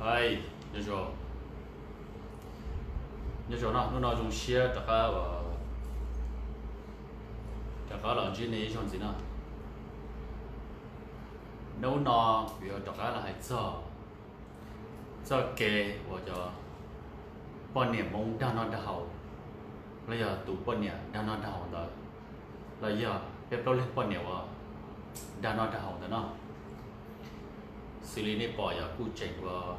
Hais, nyob zoo, nyob zoo no, hnub no zoo siab rov qab, rov qab los ntsib nej ib zaug ntxiv no. Hnub no kuv yuav rov qab los hais txog txoj kev uas cov poj niam Hmoob dag noj dag haus, los yog tus poj niam dag noj dag haus ntawd, los yog peb plaub leeg poj niam uas dag noj dag haus ntawd no. Xws li nej pom yog kuj tseem ua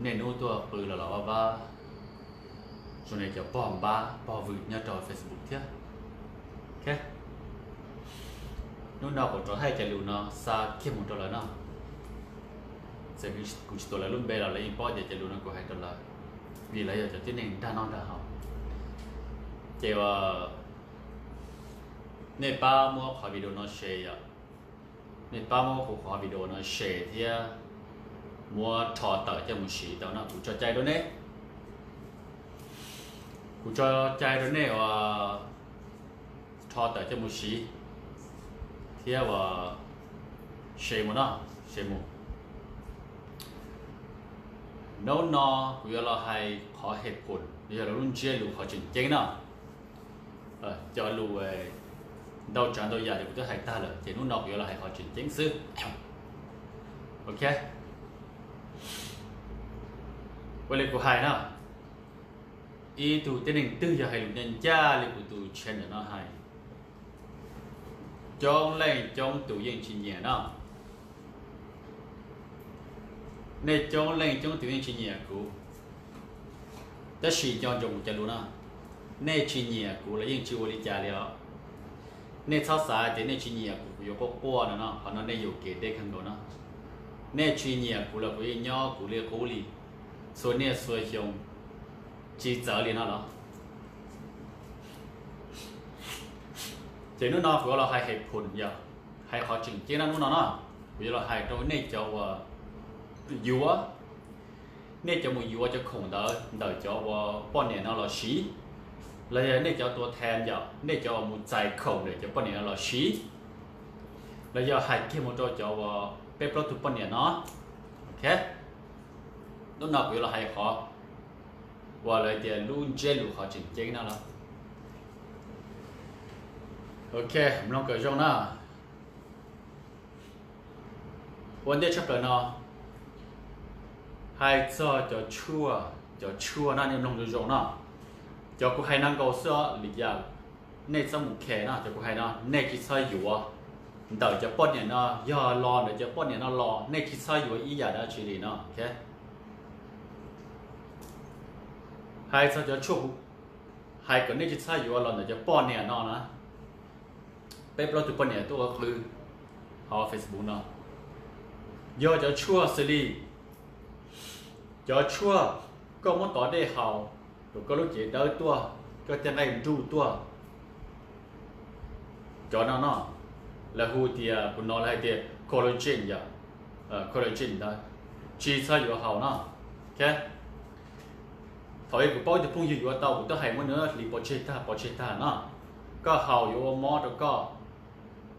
niaj hnub tuaj qw los los vaj vab zoo li cov pog npab pog vwm nyob rau Facebook thiab. Hnub no kuv rov hais cov lus no xa kiag mus rau lawv no. Txawm kuv tsis tuav lawv lub npe los lawv yeej paub tias cov lus no kuv hais rau lawv, vim lawv yog cov tib neeg dag noj dag haus. Ces uas nej pab muab qhov video no share yom, nej pab muab kuv qhov video no share thiab muab rho tawm coj mus siv tau no, kuv tso cai rau nej. Kuv tso cai rau nej uas rho tawm coj mus siv thiab uas share mus no, share mus. Hnub no kuv yuav los hais qhov hais phum, yog lub ntsiab lus qhov tseem ceeb no. Cov lus ntau tsav ntau yam ces kuv twb hais tag lawm, ces hnub no kuv yuav los hais qhov tseem ceeb xwb. Ok, ua li kuv hais na, ib tug tib neeg twg yog hais lus ncaj ncaj li kuv tus channel no hais, coob leej coob tus yeej tsis nyiam no. Nej coob leej coob tus yeej tsis nyiam kuv, tab sis nco ntsoov kuv cov lus no, nej tsis nyiam kuv los yeej tsis ua li cas li os. Nej txhob xav tias nej tsis nyiam kuv, kuv yuav quaj quaj no no, qhov no nej yuam kev deb kawg nkaus no. Nej tsis nyiam kuv los kuv yeej nyob kuv li qub li, txhua niaj txhua xyoo, tsis txawv li no los. Ces hnub no kuv yuav los hais hais phum yog hais qhov tseem ceeb no hnub no no. Kuv yuav los hais rau nej cov uas yuav, nej cov mus yuav cov khoom ntawd ntawm cov uas poj niam no los siv, los yog nej cov tua thas yom, nej cov uas mus txais khoom ntawm cov poj niam no los siv, los yog hais kiag mus rau cov uas peb plaub tug poj niam no. Ok, hnub no kuv yuav los hais qhov uas lawv tias lub ntsiab lus qhov tseem ceeb no los. Ok, mloog kom zoo na. Ua ntej tshaj plaws no, hais txog cov tshuaj, cov tshuaj no nej mloog zoo zoo no. Cov kuv hais no nkaus xwb os, li cas nej txhob mus khe no, cov kuv hais no nej tsis txhob yuav. Ntawm cov poj niam no, yog los ntawm cov poj niam no los nej tsis txhob yuav ib yam dab tsi li no. Hais txog cov tshuaj, hais kom nej tsis txhob yuav los ntawm cov poj niam no na. Peb plaub tug poj niam tuaj ua qw hauv Facebook no, yog cov tshuaj xws li cov tshuaj koj muab tov dej haus, rau koj lub cev dawb tuaj, koj tej nqaij nruj tuaj. Cov no no, lawv hu tias, kuv hnov lawv hais tias collagen yom, collagen ntawd, tsis txhob yuav haus no. Thaum ub kuv paub ib tug phooj ywg yuav tau, kuv twb hais muab nws hliv pov tseg tag pov tseg tag no. Koj haus yuav ua mob rau koj,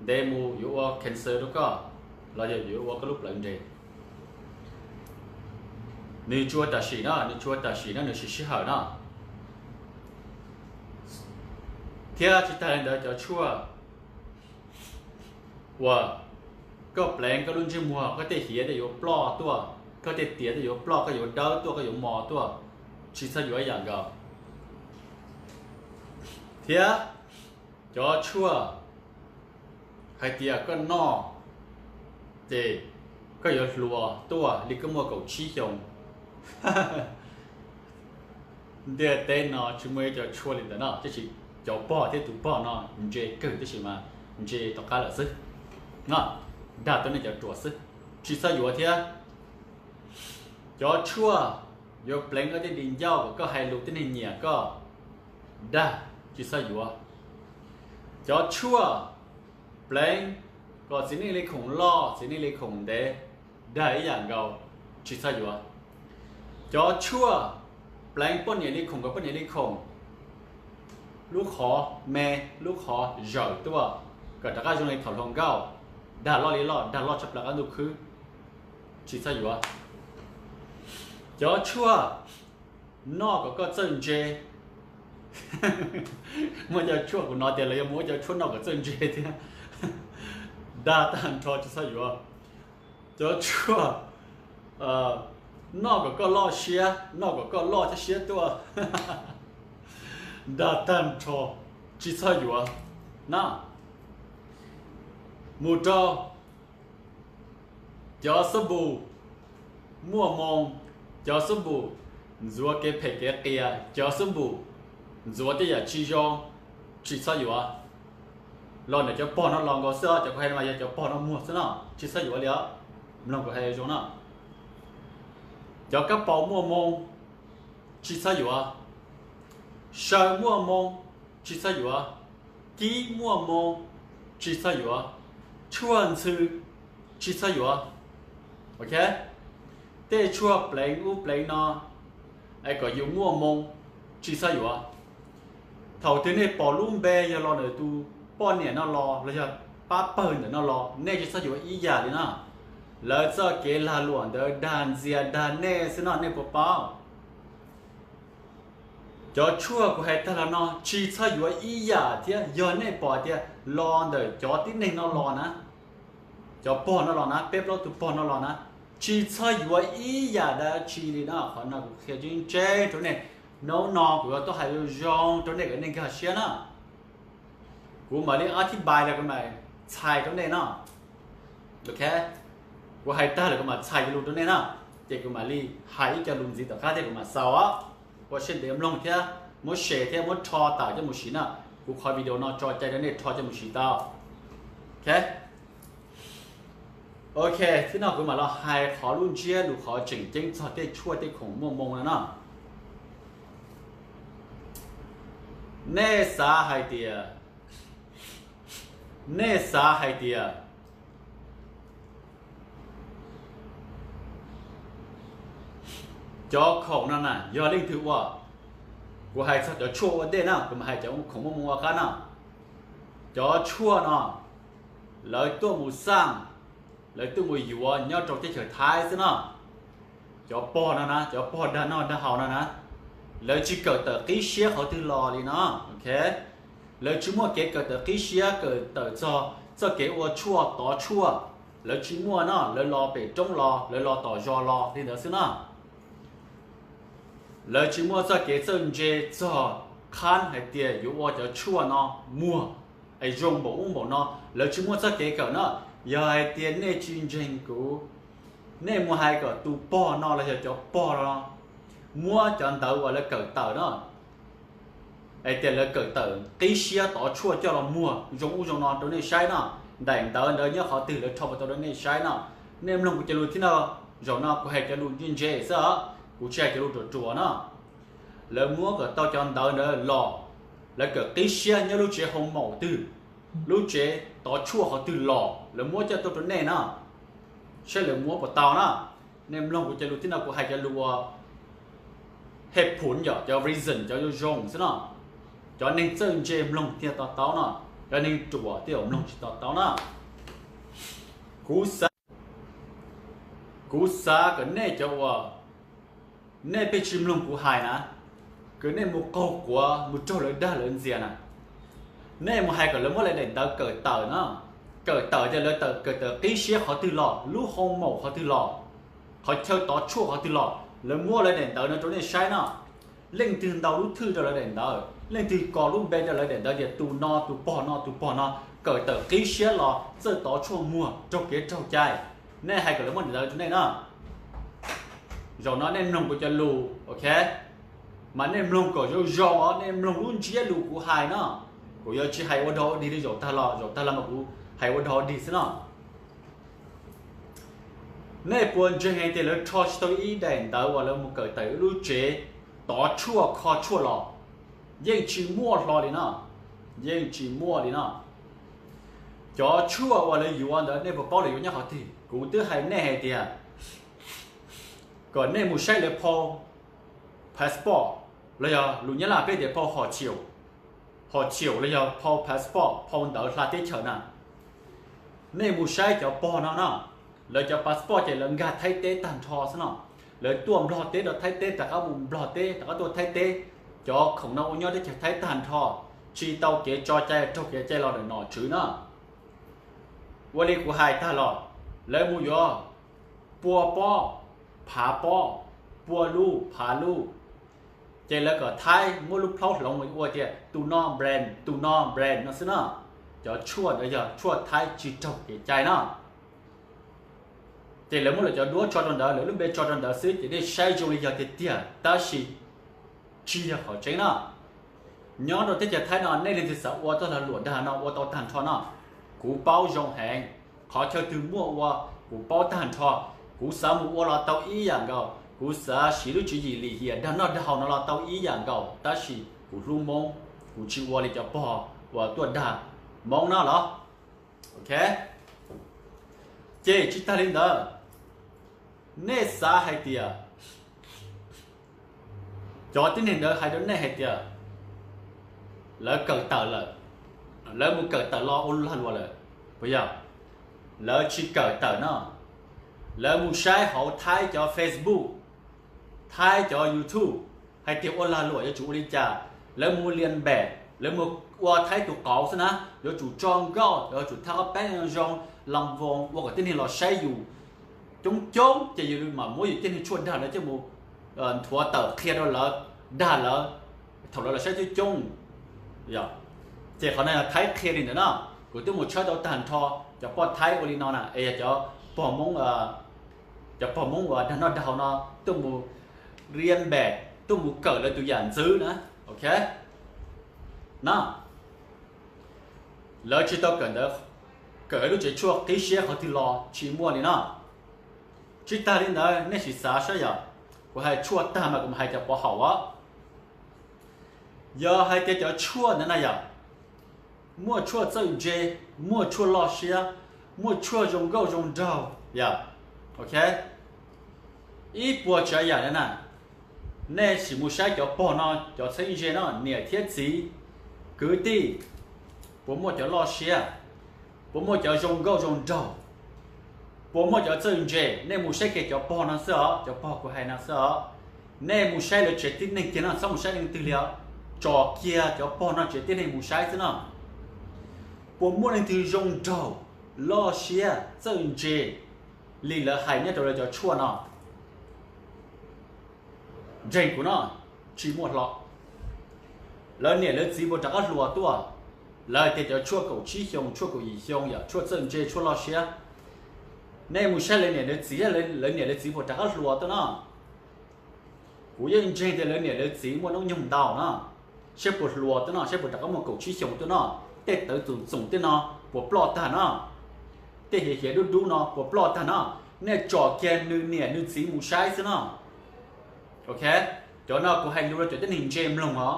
ntev mus yuav ua cancer rau koj, los yog yuav ua koj lub plawv nres. Nws tsuas tam sim no, nws tsuas tam sim no, nws siv sij hawm no. Thiab tsis tag li ntawd, cov tshuaj uas koj pleev koj lub ntsej muag, koj tej hiav tej yuav ploj tuaj, koj tej tias tej yuav ploj, koj yuav dawb tuaj, koj yuav mos tuaj, tsis txhob yuav ib yam nkaus. Thiab cov tshuaj hais tias koj noj ces koj yuav hluas tuaj li koj muaj kaum tsib xyoo. Ntiaj teb no tsis muaj ib co tshuaj li ntawd no, tab sis cov pog thiab tus pog no ntse kawg, tab sis mas ntse tom qab lawm xwb. Dag tuaj nej cov ruam xwb, tsis txhob yuav thiab. Cov tshuaj yuav pleev koj tej di ncauj kom koj hais lus tib neeg nyiam koj, dag, tsis txhob yuav. Cov tshuaj pleev kom txiv neej li khoom loj, txiv neej li khoom ntev, dag ib yam nkaus, tsis txhob yuav. Cov tshuaj pleev poj niam li khoom kom poj niam li khoom, lub qhov me, lub qhov zawm tuaj, kom rov qab zoo li thaum hluas nkauj, dag loj li loj, dag loj tshaj plaws qab ntuj khwb, tsis txhob yuav. Cov tshuaj noj kom koj txawj ntse. Muaj cov tshuaj kuv hnov tias lawv yuav muab cov tshuaj noj kom txawj ntse thiab. Dag tag nrho tsis txhob yuav. Cov tshuaj noj kom koj loj siab, noj kom koj loj thiab siab tuaj. Dag tag nrho tsis txhob yuav na. Mus rau cov xab npum muaj moo, cov xab npum ntxuav kev phem kev qias, cov xab npum ntxuav tej yam tsis zoo, tsis txhob yuav. Los ntawm cov pog no los nkaus xwb os, cov kuv hais no mas yog cov pog no muag xwb no, tsis txhob yuav li os. Mloog kuv hais zoo no. Cov kab paus muaj moo, tsis txhob yuav. Saw muaj moo, tsis txhob yuav. Kib muaj moo, tsis txhob yuav. Tshuaj ntxhw, tsis txhob yuav. Ok, tej tshuaj pleev ub pleev no es kom yus muaj moo, tsis txhob yuav. Thaum twg nej pom lub npe yog los ntawm tus poj niam no los los yog pab pawg ntawm no los, nej tsis txhob yuav ib yam li no. Lawv txoj kev lag luam ntawd dag ntxias dag nej xwb no, nej puas paub? Cov tshuaj kuv hais tag los no tsis txhob yuav ib yam thiab. Yog nej pom tias los ntawm cov tib neeg no los na, cov pog no los na, peb plaub tus pog no los na, tsis txhob yuav ib yam dab tsi li na. Qhov no kuv qhia tseeb tseeb rau nej. Hnub no kuv yuav tuaj hais zoo zoo rau nej kom nej nkag siab na. Kuv mam li ob thib npai los kuv mam txhais rau nej no. Ok, kuv hais tag lawm kuv mam txhais cov lus rau nej na. Ces kuv mam li hais ib co lus ntxiv tom qab thiab kuv mam xaus os. Ua siab ntev mloog thiab muab share thiab muab rho tawm coj mus siv na. Kuv qhov video no tso cai rau nej rho coj mus siv tau. Ok, ok, thiab no kuv mam los hais qhov lub ntsiab lus qhov tseem ceeb txog tej tshuaj tej khoom muaj moo no no. Nej xav hais tias, nej xav hais tias cov khoom no na yog leej twg ua? Kuv hais txog cov tshuaj ua ntej na, kuv mam hais cov khoom muaj moo ua qab na. Cov tshuaj no lawv tuaj mus xaj, lawv tuaj mus yuav nyob rau teb chaws Thaib xwb no. Cov pog no na, cov pog dag noj dag haus no na, lawv tsis kawm tawm qib siab qhov twg los li no. Ok, lawv tsis muaj kev kawm tawm qib siab, kawm tawm txog txoj kev ua tshuaj tov tshuaj, lawv tsis muaj no, lawv los pem roob los, lawv los tom zos los li ntawd xwb no. Lawv tsis muaj txoj kev txawj ntse txog qhab hais tias yuav ua cov tshuaj no muag es zoo npaum ub npaum no, lawv tsis muaj txoj kev kawm no. Yog hais tias nej tsis ntseeg kuv, nej mus hais kom tus pog no los yog cov pog no muab cov ntawv uas lawv kawm tawm no, hais tias lawv kawm tawm qib siab tov tshuaj coj los muag zoo ub zoo no rau nej saib no, daim ntawv ntawd nyob qhov twg lawv rho tau rau nej saib no. Nej mloog kuv cov lus thiab no, zaum no kuv hais cov lus ntse ntse xwb os, kuv tsis hais cov lus ruam ruam no. Lawv muab kom tau cov ntawv ntawd los, lawv kawm qib siab nyob lub tsev hoo maum twg, lub tsev tov tshuaj qhov twg los lawv muab coj tuaj rau nej na, saib lawv muab puas tau na. Nej mloog kuv cov lus thiab no, kuv hais cov lus ua hej phum yom, cov reason cov zoo zoo xwb no. Cov neeg txawj ntse mloog thiaj to taub no, cov neeg ruam thiaj mloog tsis to taub na. Kuv xav, kuv xav kom nej cov uas nej pheej tsis mloog kuv hais na, kom nej mus qaug quav mus raug lawv dag lawv ntxias na. Nej mus hais kom lawv muab lawv daim ntawv kawm tawm no, kawm tawm tias lawv kawm tawm qib siab qhov twg los, lub hoo maum qhov twg los, qhov chaw tov tshuaj qhov twg los, lawv muab lawv daim ntawv no rau nej saib no. Leej twg ntau lub thwj rau lawv daim ntawv, leej twg kos lub npe rau lawv daim ntawv tias tus no tus pog no tus pog no kawm tawm qib siab los txawj tov tshuaj muag raug kev raug cai. Nej hais kom lawv muab daim ntawv rau nej na. Zaum no nej mloog kuv cov lus, ok, mas nej mloog kom zoo zoo os, nej mloog lub ntsiab lus kuv hais no. Kuv yuav tsis hais ua dog ua dig li zaum tag los, zaum tag los mas kuv hais ua dog ua dig xwb no. Nej puas ntseeg hais tias lawv rho tsis tau ib daim ntawv uas lawv mus kawm tawm lub tsev tov tshuaj kho tshuaj los? Yeej tsis muaj hlo li no, yeej tsis muaj li no. Cov tshuaj uas lawv yuav ntawd nej puas paub lawv yuav nyob qhov twg? Kuv twb hais nej hais tias kom nej mus saib lawv phau passport, los yog lus Nyab Laj peb tias phau hom chiaum, hom chiaum los yog phau passport, phau ntawv hla teb chaws na. Nej mus saib cov pog no no, lawv cov passport ces lawv nkag Thaib teb tag nrho xwb no. Lawv tuaj Nplog teb rau Thaib teb, rov qab mus Nplog teb, rov qab tuaj Thaib teb. Cov khoom no ua nyob teb chaws Thaib tag nrho, tsis tau kev tso cai, raug kev cai los ntawm nom tswv na. Ua li kuv hais tag los, lawv mus yuav pua pob, phav pob, pua lub, phav lub, ces lawv kom Thaib muab lub plaub hloov mus ua tias tus no brand, tus no brand no xwb na. Cov tshuaj ntawd yog tshuaj Thaib tsis raug kev cai na. Ces lawv muab lawv cov duab tso rau ntawd, lawv lub npe tso rau ntawd xwb, ces nej saib zoo li yog tiag tiag, tab sis tsis yog qhov tseeb na. Nyob rau teb chaws Thaib no nej leej twg xav ua txoj lag luam dag no ua tau tag nrho no, kuv paub zoo heev. Qhov chaw twg muaj ua, kuv paub tag nrho. Kuv xav mus ua los tau ib yam nkaus, kuv xav siv lub tswv yim lim hiam dag noj dag haus no los tau ib yam nkaus, tab sis kuv hlub Hmoob, kuv tsis ua li cov pog uas tuaj dag Hmoob no los. Ok, ces tsis tag li ntawd, nej xav hais tias cov tib neeg ntawd hais rau nej hais tias lawv kawm tawm lawm, lawv mus kawm tawm los ua lag luam lawm, puas yog? Lawv tsis kawm tawm no. Lawv mus saib hauv Thaib cov Facebook, Thaib cov YouTube hais tias ua lag luam yuav tsum ua li cas, lawv mus lias npem, lawv mus ua Thaib tus qauv xwb na, yuav tsum tso nkauj, yuav tsum thaj qab peeb zoo, lam voos ua kom tib neeg los saib yus coob coob, ces yus mam muab yus tib neeg tshuaj dag ntawd coj mus nthuav tawm qhia rau lawv, dag lawv, thaum lawv los saib coob coob. Ces qhov no yog Thaib qhia li ntawd na. Kuv twb mus tshawb tau tag nrho cov poj Thaib ua li no na, es yog cov pog Hmoob, cov pog Hmoob uas dag noj dag haus no tuaj mus lias npem, tuaj mus kawm lawv tus yam ntxwv na. Ok, na, lawv tsis tau kawm ntawd, kawm lub tsev tshuaj qib siab qhov twg los tsis muaj li no. Tsis tag li ntawd, nej sim xav saib yom, kuv hais tshuaj tag mas kuv mam hais cov pov haum os. Yog hais tias cov tshuaj ntawd na yom, muaj tshuaj txawj ntse, muaj tshuaj loj siab, muaj tshuaj zoo nkauj zoo nraug yom. Ok, ib puas tsav yam ntawd na, nej sim mus saib cov pog no, cov txheeb ze no, niam thiab txiv, kwv tij, puas muaj cov loj siab, puas muaj cov zoo nkauj zoo nraug, puas muaj cov txawj ntse? Nej mus saib kiag cov pog no xwb os, cov pog kuv hais no xwb os. Nej mus saib lawv tsev tib neeg kiag no, txhob mus saib leej twg li os. Tsom kiag cov pog no tsev tib neeg mus saib xwb no. Puas muaj leej twg zoo nraug, loj siab, txawj ntse li lawv hais nyob rau lawv cov tshuaj no? Ntseeg kuv no, tsis muaj hlo. Lawv niam lawv txiv puas rov qab hluas tuaj? Lawv tias cov tshuaj kaum tsib xyoo, tshuaj kaum yim xyoo yom, tshuaj txawj ntse, tshuaj loj siab. Nej mus saib lawv niam lawv txiv, lawv niam lawv txiv puas rov qab hluas tuaj no? Kuv yeej ntseeg tias lawv niam lawv txiv muaj hnub nyoog ntau no, saib puas hluas tuaj no, saib puas rov qab muaj kaum tsib xyoo tuaj no. Tej tawv txoom txoom tej no puas ploj tag no? Tej hiav hiav dub dub no puas ploj tag no? Nej tsom kiag nws niam nws txiv mus saib xwb no. Ok, cov no kuv hais lus rau cov tib neeg ntse mloog os.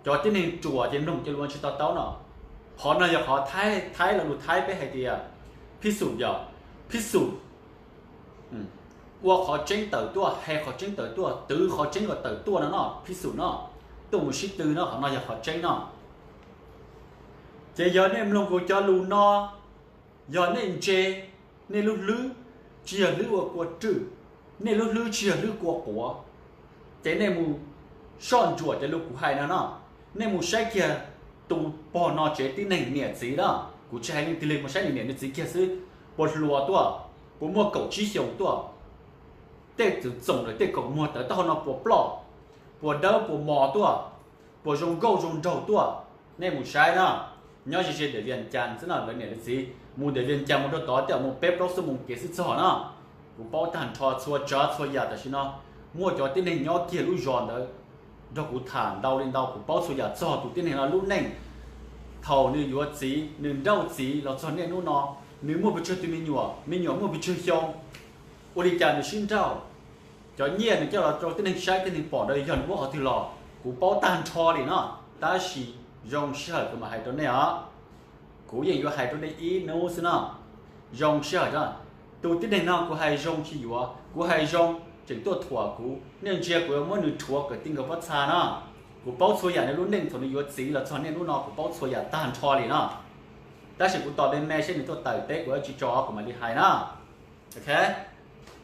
Cov tib neeg ruam ces mloog cov lus no tsis to taub no. Qhov no yog qhov Thaib, Thaib lo lus Thaib peb hais tias phij xum yom, phij xum. Ua qhov tseeb tawm tuaj, hais qhov tseeb tawm tuaj, twv qhov tseeb kom tawm tuaj no no, phij xum no. Tuaj mus sib tw no, qhov no yog qhov tseeb no. Ces yog nej mloog kuv cov lus no, yog nej ntse, nej lub hlwb tsis yog hlwb ua kua rwj, nej lub hlwb tsis yog hlwb kua quav, ces nej mus soj ntsuam cov lus kuv hais no no. Nej mus saib kiag tus pog no tsev tib neeg niam txiv na, kuv tsis hais leej twg li, mus saib nws niam nws txiv kiag xwb. Puas hluas tuaj? Puas muaj kaum tsib xyoos tuaj? Tej txwv txoom lawm, tej kaum muag tawv taub hau no puas ploj, puas dawb puas mos tuaj, puas zoo nkauj zoo nraug tuaj? Nej mus saib na. Nyob ze ze ntiam Vias Cas xwb no, lawv niam lawv txiv mus ntiam Vias Cas mus rau tod tej zaum mus peb plaub xuab moos kev xwb txog na. Kuv paub tag nrho txhua tsav txhua yam tam sim no. Muaj cov tib neeg nyob kiag lub zos ntawd nrog kuv tham ntau li ntau, kuv paub txhua yam txog tus tib neeg no lub neej. Thaum nws yuav txiv, nws nrauj txiv los txog niaj hnub no, nws muaj pes tsawg tus me nyuam, me nyuam muaj pes tsawg xyoo, ua li cas nws sib nrauj. Cov nyiaj nws coj los rau tib neeg saib tib neeg pom ntawd yog nws muab qhov twg los, kuv paub tag nrho li no. Tab sis zoo sij hawm kuv mam hais rau nej os. Kuv yeej yuav hais rau nej ib hnub xwb no. Zoo sij hawm no, tus tib neeg no kuv hais zoo tsis yuav, kuv hais zoo tseem tuaj thuam kuv, nej ntsia kuv yuav muab nws rhuav kom ti nkaus pob txha no. Kuv paub txhua yam nws lub neej thaum nws yuav txiv los txog niaj hnub no, kuv paub txhua yam tag nrho li no. Tab sis kuv tos me me seb nws tuaj tawm teb kuv yuav tsis tso kuv mam li hais na. Ok,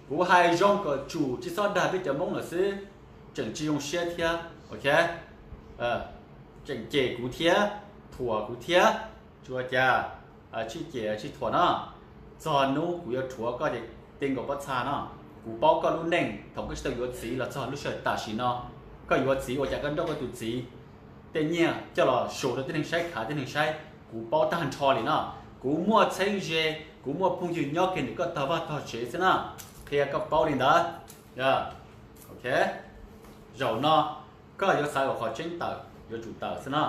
Kuv hais zoo kom tsum tsis txhob dag peb cov Hmoob lawm xwb, tseem tsis zoo siab thiab, ok? Tseem cem kuv thiab, thuam kuv thiab, tsis ua cas, tsis cem tsis thuam no. Txog hnub kuv yuav rhuav koj ces ti nkaus pob txha no. Kuv paub koj lub neej thaum koj tsis tau yuav txiv los txog lub sij hawm tam sim no. Koj yuav txiv ua cas koj nrauj koj tus txiv tej nyiaj coj los su rau tib neeg saib, khav tib neeg saib, kuv paub tag nrho li no. Kuv muaj txheeb ze, kuv muaj phooj ywg nyob kiag ntawm koj tog vaj tog tsev xwb na. Qhia koj paub li ntawd. Ok, zaum no koj yuav xav kom qhov tseeb tawm yuav tsum tawm xwb no.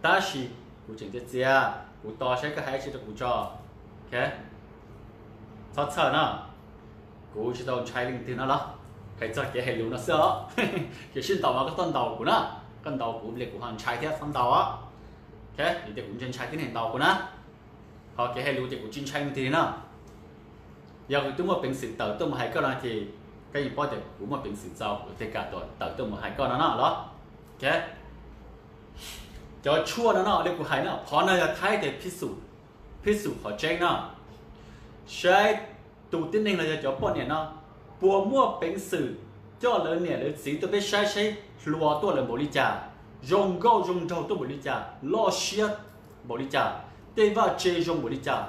Tab sis kuv tseem txias txias, kuv tos saib koj hais tsi rau kuv tso. Ok, txhob txhawj no. Kuv tsis tau ntshai leej twg no los, hais txog kev hais lus no xwb os. Kev sib ntaus mas koj tuaj ntaus kuv na, koj ntaus kuv li kuv ho ntshai thiab, txhob ntaus os. Ok, vim tias kuv ntshai ntshai tib neeg ntaus kuv na. Ho kev hais lus ces kuv tsis ntshai leej twg li no. Yog kuv twb muaj peev xwm tawm tuaj mus hais koj no ces koj yeej paub tias kuv muaj peev xwm txaus kuv thiaj kam tawm tuaj mus hais koj no no los. Ok, cov tshuaj no no li kuv hais no, qhov no yog Thaib tias phij xum, phij xum qhov tseeb no. Saib tus tib neeg los yog cov poj niam no puas muaj peev xwm coj lawv niam lawv txiv tuaj peb saib saib hluas tuaj lawv npaum li cas, zoo nkauj zoo nraug tuaj npaum li cas, loj siab npaum li cas, tej vaj tse zoo npaum li cas,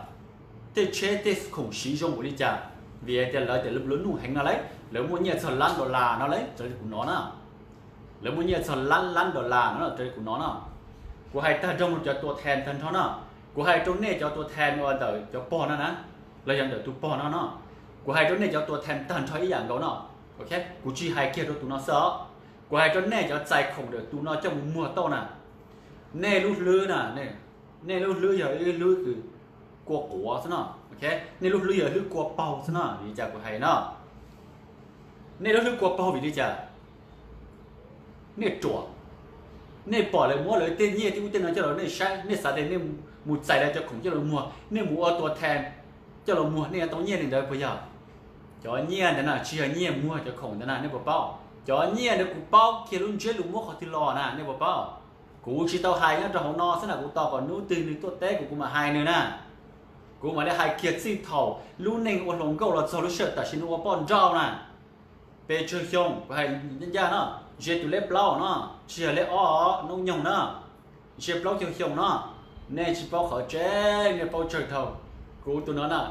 tej tsheb tej khoom siv zoo npaum li cas. Vim hais tias lawv tias lub lub nuj heev no lauj, lawv muaj nyiaj txog lab dollar no lauj, raws li kuv hnov na. Lawv muaj nyiaj txog lab lab dollar no raws li kuv hnov no. Kuv hais tag nrho mus cov tua thas tag nrho no. Kuv hais rau nej cov tua thas uas ntawm cov pog no na, los yog ntawm tus pog no no. Kuv hais rau nej cov tua thas tag nrho ib yam nkaus no. Ok, kuv tsis hais kiag rau tus no xwb os. Kuv hais rau nej cov txais khoom ntawm tus no coj mus muag tau na. Nej lub hlwb na, nej lub hlwb yog ib lub hlwb kua quav xwb no. Ok, nej lub hlwb yog hlwb kua paug xwb no, vim li cas kuv hais no? Nej lub hlwb kua paug vim li cas? Nej ruam. Nej pom lawv muab lawv tej nyiaj tej ub tej no coj los nej saib, nej xav tias nej mus txais lawv cov khoom coj los muag, nej mus ua tua thas coj los muag, nej yuav tau nyiaj li ntawd puas yog? Cov nyiaj ntawd na tsis yog nyiaj muag cov khoom ntawd na, nej puas paub? Cov nyiaj ntawd kuv paub kiag lub ntsiab lus muab qhov twg los na, nej puas paub? Kuv tsis tau hais nyob rau hauv no xwb na, kuv tos kom hnub twg nws tuaj teb kuv, kuv mam hais nws na. Kuv mam li hais kiag txij thaum lub neej ua hluas nkauj los txog lub sij hawm tam sim nws ua poj nrauj na. Pes tsawg xyoo kuv hais ncaj ncaj no, ze tus lej plaub no, tsis yog lej ob, noob nyoog na, ze plaub caug xyoo no. Nej tsis paub qhov tseeb, nej paub tsawg dhau. Kuv tus no na,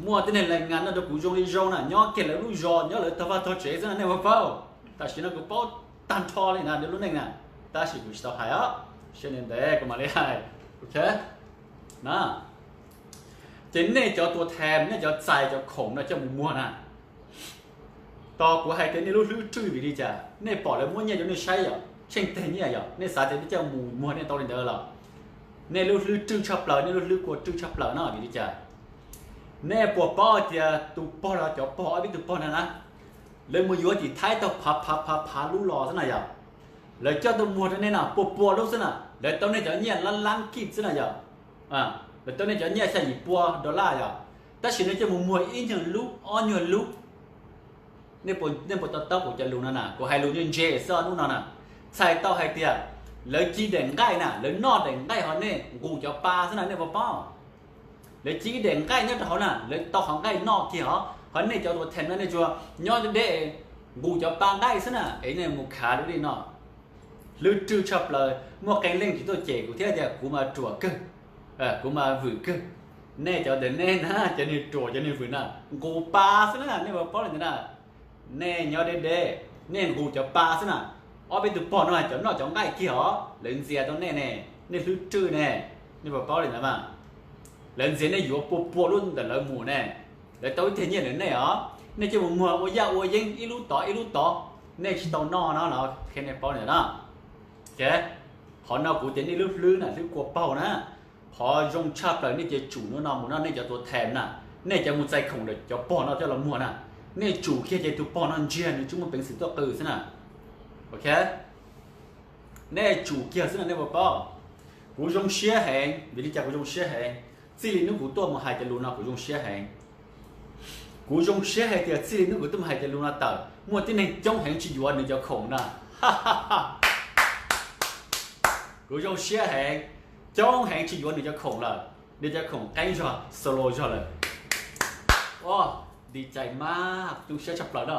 muaj tib neeg lais ngas no rau kuv zoo li zoo na, nyob kiag lawv lub zos, nyob lawv tog vaj tog tsev xwb na, nej puas paub? Tam sim no kuv paub tag nrho li na nws lub neej na, tab sis kuv tsis tau hais os, seb ntev ntev kuv mam li hais. Ok na, ces nej cov tua thas, nej cov txais cov khoom no coj mus muag na, tos kuv hais tias nej lub hlwb rwj vim li cas? Nej pom lawv muab nyiaj rau nej saib yom, tsheej teg nyiaj yom, nej xav tias nej coj mus muag nej tau li ntawd los? Nej lub hlwb rwj tshaj plaws, nej lub hlwb kua rwj tshaj plaws no vim li cas? Nej puas paub tias tus pog los cov pog, ob peb tus pog no na, lawv mus yuav tim Thaib tau phav phav phav phav lub los xwb na yom. Lawv coj tuaj muag rau nej no puas pua lub xwb na, lawv tau nej cov nyiaj lab lab kij xwb na yom. Lawv tau nej cov nyiaj xya yim pua dollar yom, tab sis nej coj mus muag ib nyuag lub ob nyuag lub. Nej puas to taub kuv cov lus no na? Kuv hais lus ntse ntse xwb hnub no na. Txhais tau hais tias lawv ci daim nqaij na, lawv noj daim nqaij ho nej nqus cov pa xwb na, nej puas paub? Lawv ci ib daim nqaij nyob rau hauv na, lawv tau qhov nqaij noj kiag os, ho nej cov tua thas no nej tsuas nyob deb deb nqus cov pa nqaij xwb na, es nej mus khav lub li no. Hlwb rwj tshaj plaws, muaj qee leej tsis tuaj cem kuv thiab tias kuv mas ruam kawg, kuv mas vwm kawg. Nej cov ntawm nej na, cov niag ruam cov niag vwm na, nqus pa xwb na, nej puas paub li ntawd na? Nej nyob deb deb, nej nqus cov pa xwb na. Ob peb tus pog no cov noj cov nqaij kiag os, lawv ntxias tau nej ne, nej hlwb rwj ne, nej puas paub li ntawd mas? Lawv ntxias nej yuav pua pua lub ntawm lawv mus ne, lawv tau ib teg nyiaj ntawm nej os, nej coj mus muag ua yaj ua yeeb ib lub tod ib lub tod, nej tsis tau noj no los qhia nej paub li ntawd na. Qhov no kuv tias nej lub hlwb na, hlwb kua paug na. Qhov zoo tshaj plaws nej cia tsum hnub no mus no, nej cov tua thas na, nej cov mus txais khoom ntawm cov pog no coj los muag na, nej tsum kiag ces tus pog no ntsiag nws tsis muaj peev xwm tuaj qw xwb na. Ok, nej tsum kiag xwb na, nej puas paub? Kuv zoo siab heev, vim li cas kuv zoo siab heev? Txij li hnub kuv tuaj mus hais cov lus no kuv zoo siab heev. Kuv zoo siab hais tias txij li hnub kuv tuaj mus hais cov lus no tawm, muaj tib neeg coob heev tsis yuav nws cov khoom na. Kuv zoo siab heev, coob heev tsis yuav nws cov khoom lawm, nws cov khoom qeeb zog, solo zog lawm. Nti cai maj, zoo siab tshaj plaws na.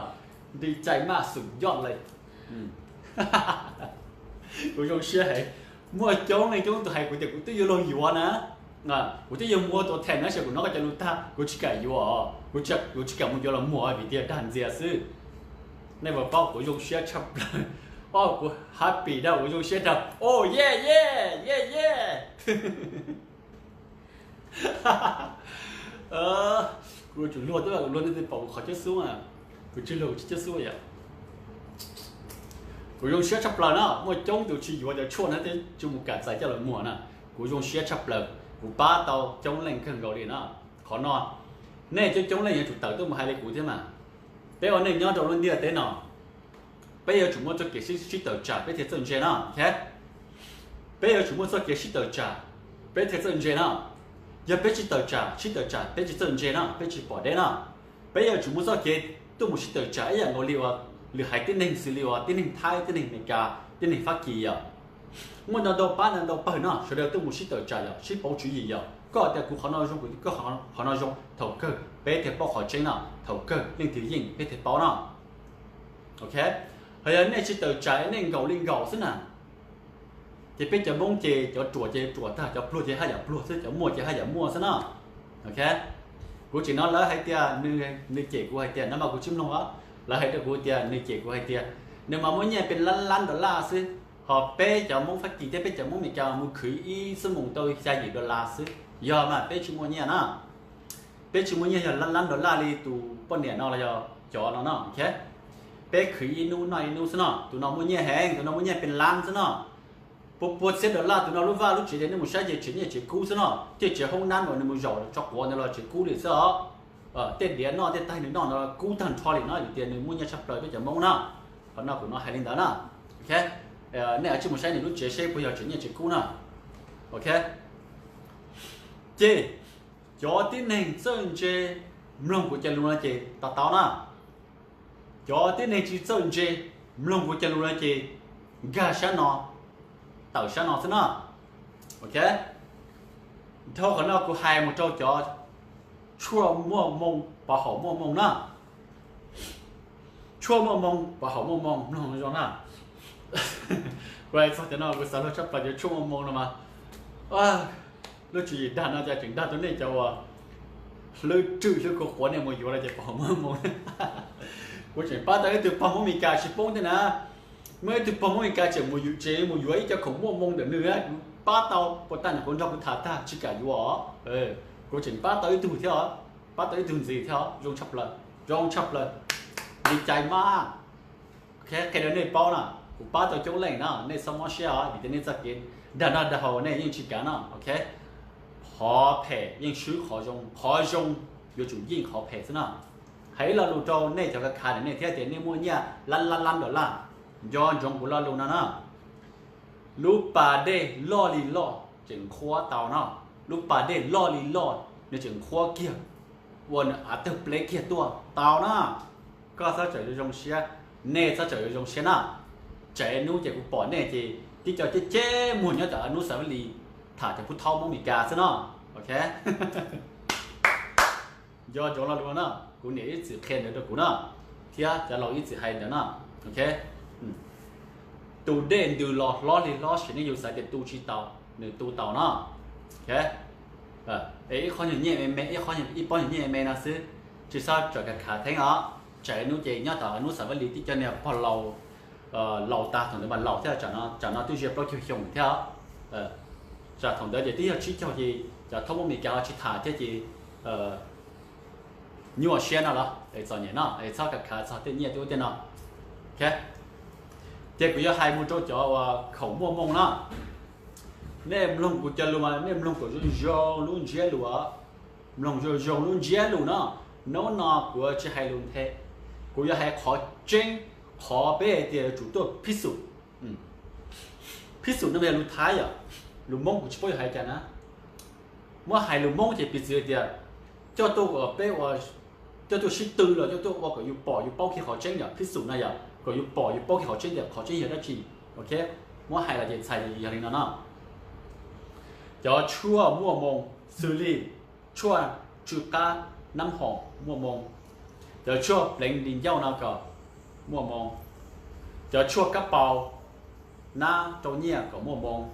Nti cai maj xum yoj lawm. Kuv zoo siab heev. Muaj coob leej coob tus hais kuv tias kuv twb yuav luag yuav na, kuv twb yuav muag tus them na, tab sis kuv nov koj cov lus tag kuv tsis kam yuav, kuv tsis kam mus yuav los muag vim tias dag ntxias xwb. Nej puas paub kuv zoo siab tshaj plaws. O, kuv happy dag, kuv zoo siab dag. O, yeah yeah yeah yeah. Kuv yuav tsum luag twb, kuv luag nej thiaj pom kuv qhov cab xub. Kuv tsis luag kuv tsis cab xub yom. Kuv zoo siab tshaj plaws na, muaj coob tus tsis yuav cov tshuaj na thiab tsis mus kam txais coj los muag na. Kuv zoo siab tshaj plaws, kuv pab tau coob leej kawg nkaus li na. Qhov no nej coob coob leej yuav tsum tawm tuaj mus hais li kuv thiab mas. Peb ua neej nyob rau lub ntiaj teb no, peb yuav tsum muaj txoj kev sib, sib tawm tsam peb thiaj txawj ntse na. Peb yuav tsum muaj txoj kev sib tawm tsam peb thiaj txawj ntse na. Yog peb tsis tawm tsam, sib tawm tsam peb tsis txawj ntse na, peb tsis pom deb na. Peb yuav tsum muaj txoj kev tuaj mus sib tawm tsam ib yam nkaus li uas lwm haiv tib neeg xws li uas tib neeg Thaib, tib neeg Amelikas, tib neeg Fab Kis yom. Muaj ntau ntau pab ntau ntau pawg no sawv daws tuaj mus sib tawm tsam yom, sib pauv tswv yim yom. Koj tias kuv qhov no zoo, kuv tias koj qhov no zoo, thaum kawg peb thiaj paub qhov tseeb no, thaum kawg leej twg yeej peb thiaj paub no. Ok, ho yog nej tsis tawm tsam nej nkaum li nkaum xwb na, ces peb cov Hmoob ces cov ruam ces ruam tag, cov pluag ces haj yam pluag xwb, cov muaj ces haj yam muaj xwb na. Ok, kuv tseem hnov lawv hais tias nws, nws cem kuv hais tias, no mas kuv tsis mloog os, lawv hais rau kuv tias nws cem kuv hais tias nws mas muaj nyiaj pes lab lab dollar xwb, ho peb cov Hmoob Fab Kis thiab peb cov Hmoob Amelikas mus khwv ib xuab moos tau xya yim dollar xwb. Yog mas peb tsis muaj nyiaj na. Peb tsis muaj nyiaj yog lab lab dollar li tus poj niam no los yog cov no no. Peb khwv ib hnub noj ib hnub xwb no. Tus no muaj nyiaj heev, tus no muaj nyiaj pes lab xwb no. Pua pua txhiab dollar, tus no lub vaj lub tsev ces nej mus saib ces tsev nyiaj tsev kub xwb no. Tej tsev hoob nab uas nws mus zaum tso quav ntawd los tsev kub li xwb os. Tej diav noj tej taig nws noj ntawd kub tag nrho li no, vim tias nws muaj nyiaj tshaj plaws peb cov Hmoob na. Qhov no kuv no hais li ntawd na. Nej cia li mus saib nws lub tsev seb puas yog tsev nyiaj tsev kub na. Ok, ces cov tib neeg txawj ntse mloog kuv cov lus no ces to taub na. Cov tib neeg tsis txawj ntse mloog kuv cov lus no ces nkag sab no, tawm sab no xwb na. Ok, dhau qhov no kuv hais mus rau cov tshuaj muaj moo pov haum muaj moo na. Tshuaj muaj moo pov haum muaj moo, mloog zoo na. Kuv hais txog cov no kuv xav luag tshaj plaws cov tshuaj muaj moo no mas. Lub tswv yim dag no ces tseem dag rau nej cov uas hlwb rwj hlwb kua quav nej mus yuav los ces pov haum muaj moo. Kuv tseem pab tau ib tug pog Hmoob Amelikas tsis poob thiab na. Muaj ib tug pog Hmoob Amelikas tseem mus yuav, tseem mus yuav ib co khoom muaj moo ntawm nws, kuv pab tau puas tag nws kuv nrog kuv tham tag tsis kam yuav os. Kuv tseem pab tau ib tug thiab os, pab tau ib tug ntxiv thiab os, zoo tshaj plaws, zoo tshaj plaws, nti cai maj. Qhia rau nej paub na, kuv pab tau coob leej na, nej txhob mob siab os, vim tias nej txoj kev dag noj dag haus nej yeej tsis kav no. Ok, qhov phem yeej swb qhov zoo, qhov zoo yuav tsum yeej qhov phem xwb na. Hais ib lo lus rau nej cov khav khav ntawm nej thiab tias nej muaj nyiaj lab lab lab dollar, nco ntsoov kuv lo lus no na. Lub pas dej loj li loj tseem nqhuab tau no, lub pas dej loj li loj nws tseem nqhuab kiag, ua nws av tawg pleb kiag tuaj tau na. Koj txhob txawm yuav zoo siab, nej txhob txawm yuav zoo siab na. Tsam ib hnub ces kuv pom nej ces tib co ceb ceb muag nyob tom hnub Xav Vab Lis tham cov pub thaub Hmoob Mes Kas xwb no. Ok, nco ntsoov lo lus no na, kuv niam ib txwm qhia ntawd rau kuv na, thiab cov laus ib txwm hais ntawd na. Ok, tus dej ntws los hlob li hlob sim neej yus xav tias tu tsis tau, nws tu tau no. Ok, es ib qho nyuag nyiaj me me, ib qho, ib pob nyuag nyiaj me me no xwb, tsis txhob txawm khav khav theeb os. Tsam ib hnub ces nyob tom hnub Xav Vab Lis tib co niag pog laus, laus tag thaum ntawd mas laus thiab, tsam no twb zia plaub caug xyoo thiab os. Tsam thaum ntawd ces twb yog tsib caug ces cov thaub Hmoob Mes Kas ho tsis tham thiab ces nyuaj siab no los es txom nyem no es txhob khav khav txog tej nyiaj tej ub tej no. Ok, ces kuv yuav hais mus rau cov uas khoom muaj moo no. Nej mloog kuv cov lus mas nej mloog kom zoo zoo lub ntsiab lus os. Mloog zoo zoo lub ntsiab lus no. Hnub no kuv tsis hais lus nthe, kuv yuav hais qhov tseeb, qhov peb hais tias yuav tsum tuaj phij xum. Phij xum no yog lus Thaib yom, lus Hmoob kuv tsis paub yuav hais cas na. Muab hais lus Hmoob ces piv txwv tias coj tuaj peb ua, coj tuaj sib tw los coj tuaj ua kom yus pom yus paub kiag qhov tseeb yom, phij xum no yom, kom yus pom yus paub kiag qhov tseeb tias qhov tseeb yog dab tsi. Ok, muab hais los ces txhais yog li no no. Cov tshuaj muaj moo xws li tshuaj tsw qab, nab hom muaj moo, Cov tshuaj pleev li ncauj no kom muaj moo, cov tshuaj kab paus nab rau nyiaj kom muaj moo,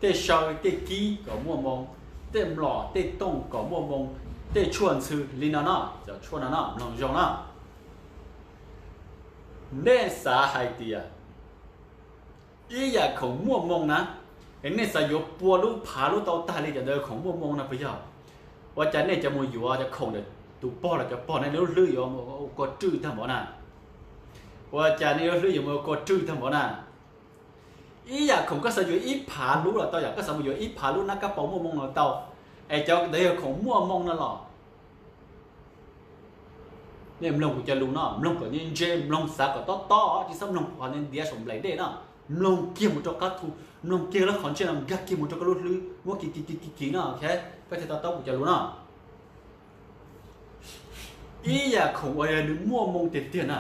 tej saw tej kib kom muaj moo, tej mlom tej tooj kom muaj moo, tej tshuaj ntxhw li no no, cov tshuaj no no mloog zoo no. Nej xav hais tias ib yam khoom muaj moo na, es nej xav yuav pua lub phav lub tau tag li cov ntawd khoom muaj moo no puas yog? Ua cas nej cov mus yuav cov khoom ntawm tus pog los cov pog nej lub hlwb yuav mus ua kua rwj tag npaum na? Ua cas nej lub hlwb yuav mus ua kua rwj tag npaum na? Ib yam khoom koj xav yuav ib phav lub los tau, yam koj xav mus yuav ib phav lub nab kab paus muaj moo los tau, es cov ntawd yog khoom muaj moo no los? Nej mloog kuv cov lus no, mloog kom ntse ntse, mloog xav kom tob tob, tsis txhob mloog qhov ntiav saum nplaim dej no. Mloog kiag mus rau qab thu, mloog kiag lub qhov ntsej no nkag kiag mus rau koj lub hlwb, muab kiv kiv kiv kiv kiv no, koj thiaj to taub kuv cov lus no. Ib yam khoom uas yog nws muaj moo tiag tiag na,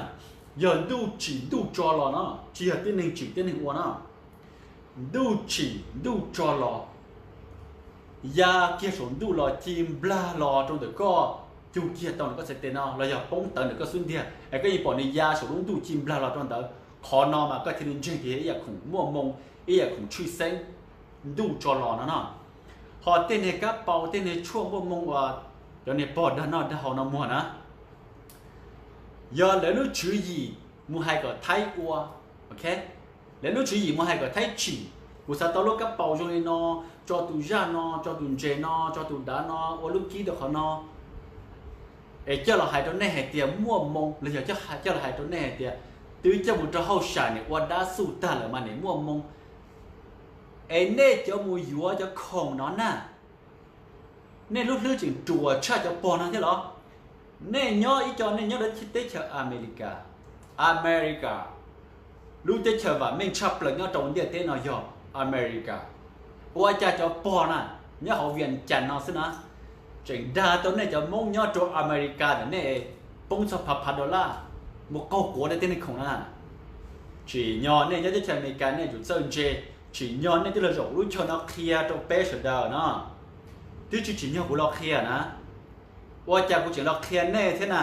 yog ntuj tsim ntuj tso los no, tsis yog tib neeg tsim tib neeg ua no. Ntuj tsim ntuj tso los, ya kiag saum ntuj los ci nplag los rau ntawm koj, cug kiag tau ntawm koj txhais tes no los yog poob tawv ntawm koj xub ntiag es koj yeej pom nws ya saum lub ntuj ci nplag los rau ntawd. Qhov no mas koj thiaj li ntseeg tias yog ib yam khoom muaj moo, ib yam khoom tshwj xeeb, ntuj tso los no no. Ho tej niag kab paus, tej niag tshuaj muaj moo uas cov niag pog dag noj dag haus no muag na, yog lawv lub tswv yim mus hais kom Thaib ua, ok, lawv lub tswv yim mus hais kom Thaib tsim. Kuv xav tau lub kab paus zoo li no, tso tus zaj no, tso tus ntses no, tso tus dav no, ua lub kib rau qhov no, es coj los hais rau nej hais tias muaj moo los yog coj los hais rau nej hais tias twb coj mus rau hauj sam nim ua dab xuj tag lawm mas nim muaj moo. Es nej cov mus yuav cov khoom no na, nej lub hlwb tseem ruam tshaj cov pog no thiab los? Nej nyob ib co, nej nyob rau teb chaws Amelikas, America, lub teb chaws vam meej tshaj plaws nyob rau ntiaj teb no yog America. Ua cas cov pog na nyob hauv Vias Cas no xwb na, tseem dag tau nej cov Hmoob nyob rau America ntawm nej poob txog phav phav dollar mus qaug quav rau tej niag khoom no na? Tsim nyog nej nyob teb chaws Amelikas nej yuav tsum txawj ntse, tsim nyog nej twb los zaum lub chaw no qhia rau peb sawv daws no, twb tsis tsim nyog kuv los qhia na. Ua cas kuv tseem los qhia nej thiab na?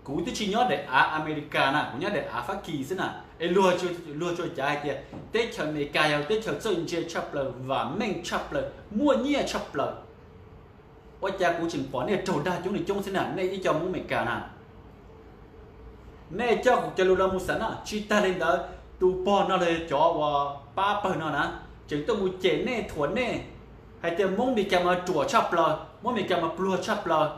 Kuv twb tsis nyob daim av Amelikas na, kuv nyob daim av Fab Kis xwb na. Es luag tsuas cav hais tias teb chaws Amelikas yog teb chaws txawj ntse tshaj plaws, vam meej tshaj plaws, muaj nyiaj tshaj plaws. Ua cas kuv tseem pom nej raug dag coob li coob xwb na, nej ib co Hmoob Amelikas na? Nej coj kuv cov lus los mus xav no. Tsis tag li ntawd, tus pog no los yog cov uas pab pawg no na, tseem tuaj mus cem nej, thuam nej hais tias Hmoob Amelikas mas ruam tshaj plaws, Hmoob Amelikas mas pluag tshaj plaws.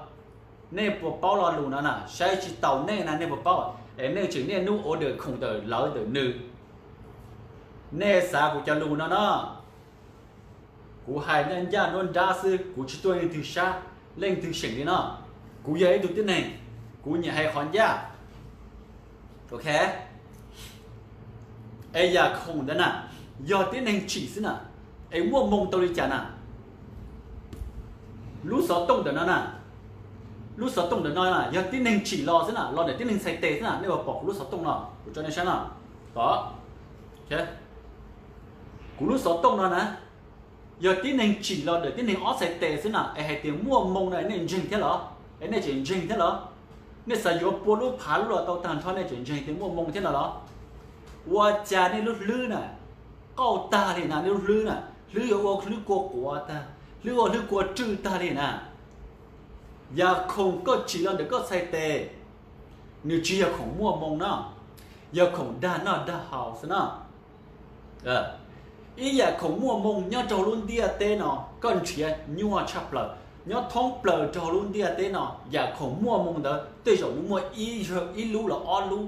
Nej puas paub lo lus no na? Saib tsis taus nej na, nej puas paub? Es nej tseem niaj hnub order khoom ntawm lawv ntawm nws. Nej xav kuv cov lus no no, kuv hais ncaj ncaj nruab nrab xwb, kuv tsis tuaj leej twg sab, leej twg seem li no. Kuv yog ib tug tib neeg, kuv nyiam hais qhov ncaj. Ok, es yam khoom ntawd na, yog tib neeg tsim xwb na, es muaj moo tau li cas na? Lub xov tooj ntawm no na, lub xov tooj ntawm no na yog tib neeg tsim los xwb na, los ntawm tib neeg txhais tes xwb na. Nej puas pom kuv lub xov tooj no? Kuv tso nej saib no, pom. Kuv lub xov tooj no na, yog tib neeg tsim los ntawm tib neeg ob txhais tes xwb na, es hais tias muaj moo no nej ntseeg thiab los? Es nej tseem ntseeg thiab los? Nej xav yuav pua lub phav lub los tau tag nrho nej tseem ntseeg tias muaj moo thiab no los? Ua cas nej lub hlwb na, qauj tag li na, nej lub hlwb na, hlwb yuav ua hlwb kua quav tag, hlwb ua hlwb kua rwj tag li na. Yam khoom koj tsim los ntawm koj txhais tes, nws tsis yog khoom muaj moo no, yog khoom dag noj dag haus xwb no. Ib yam khoom muaj moo nyob rau lub ntiaj teb no koj nrhiav nyuaj tshaj plaws, nyob thoob plaws rau lub ntiaj teb no. Yam khoom muaj moo ntawd tej zaum nws muaj ib lub los ob lub,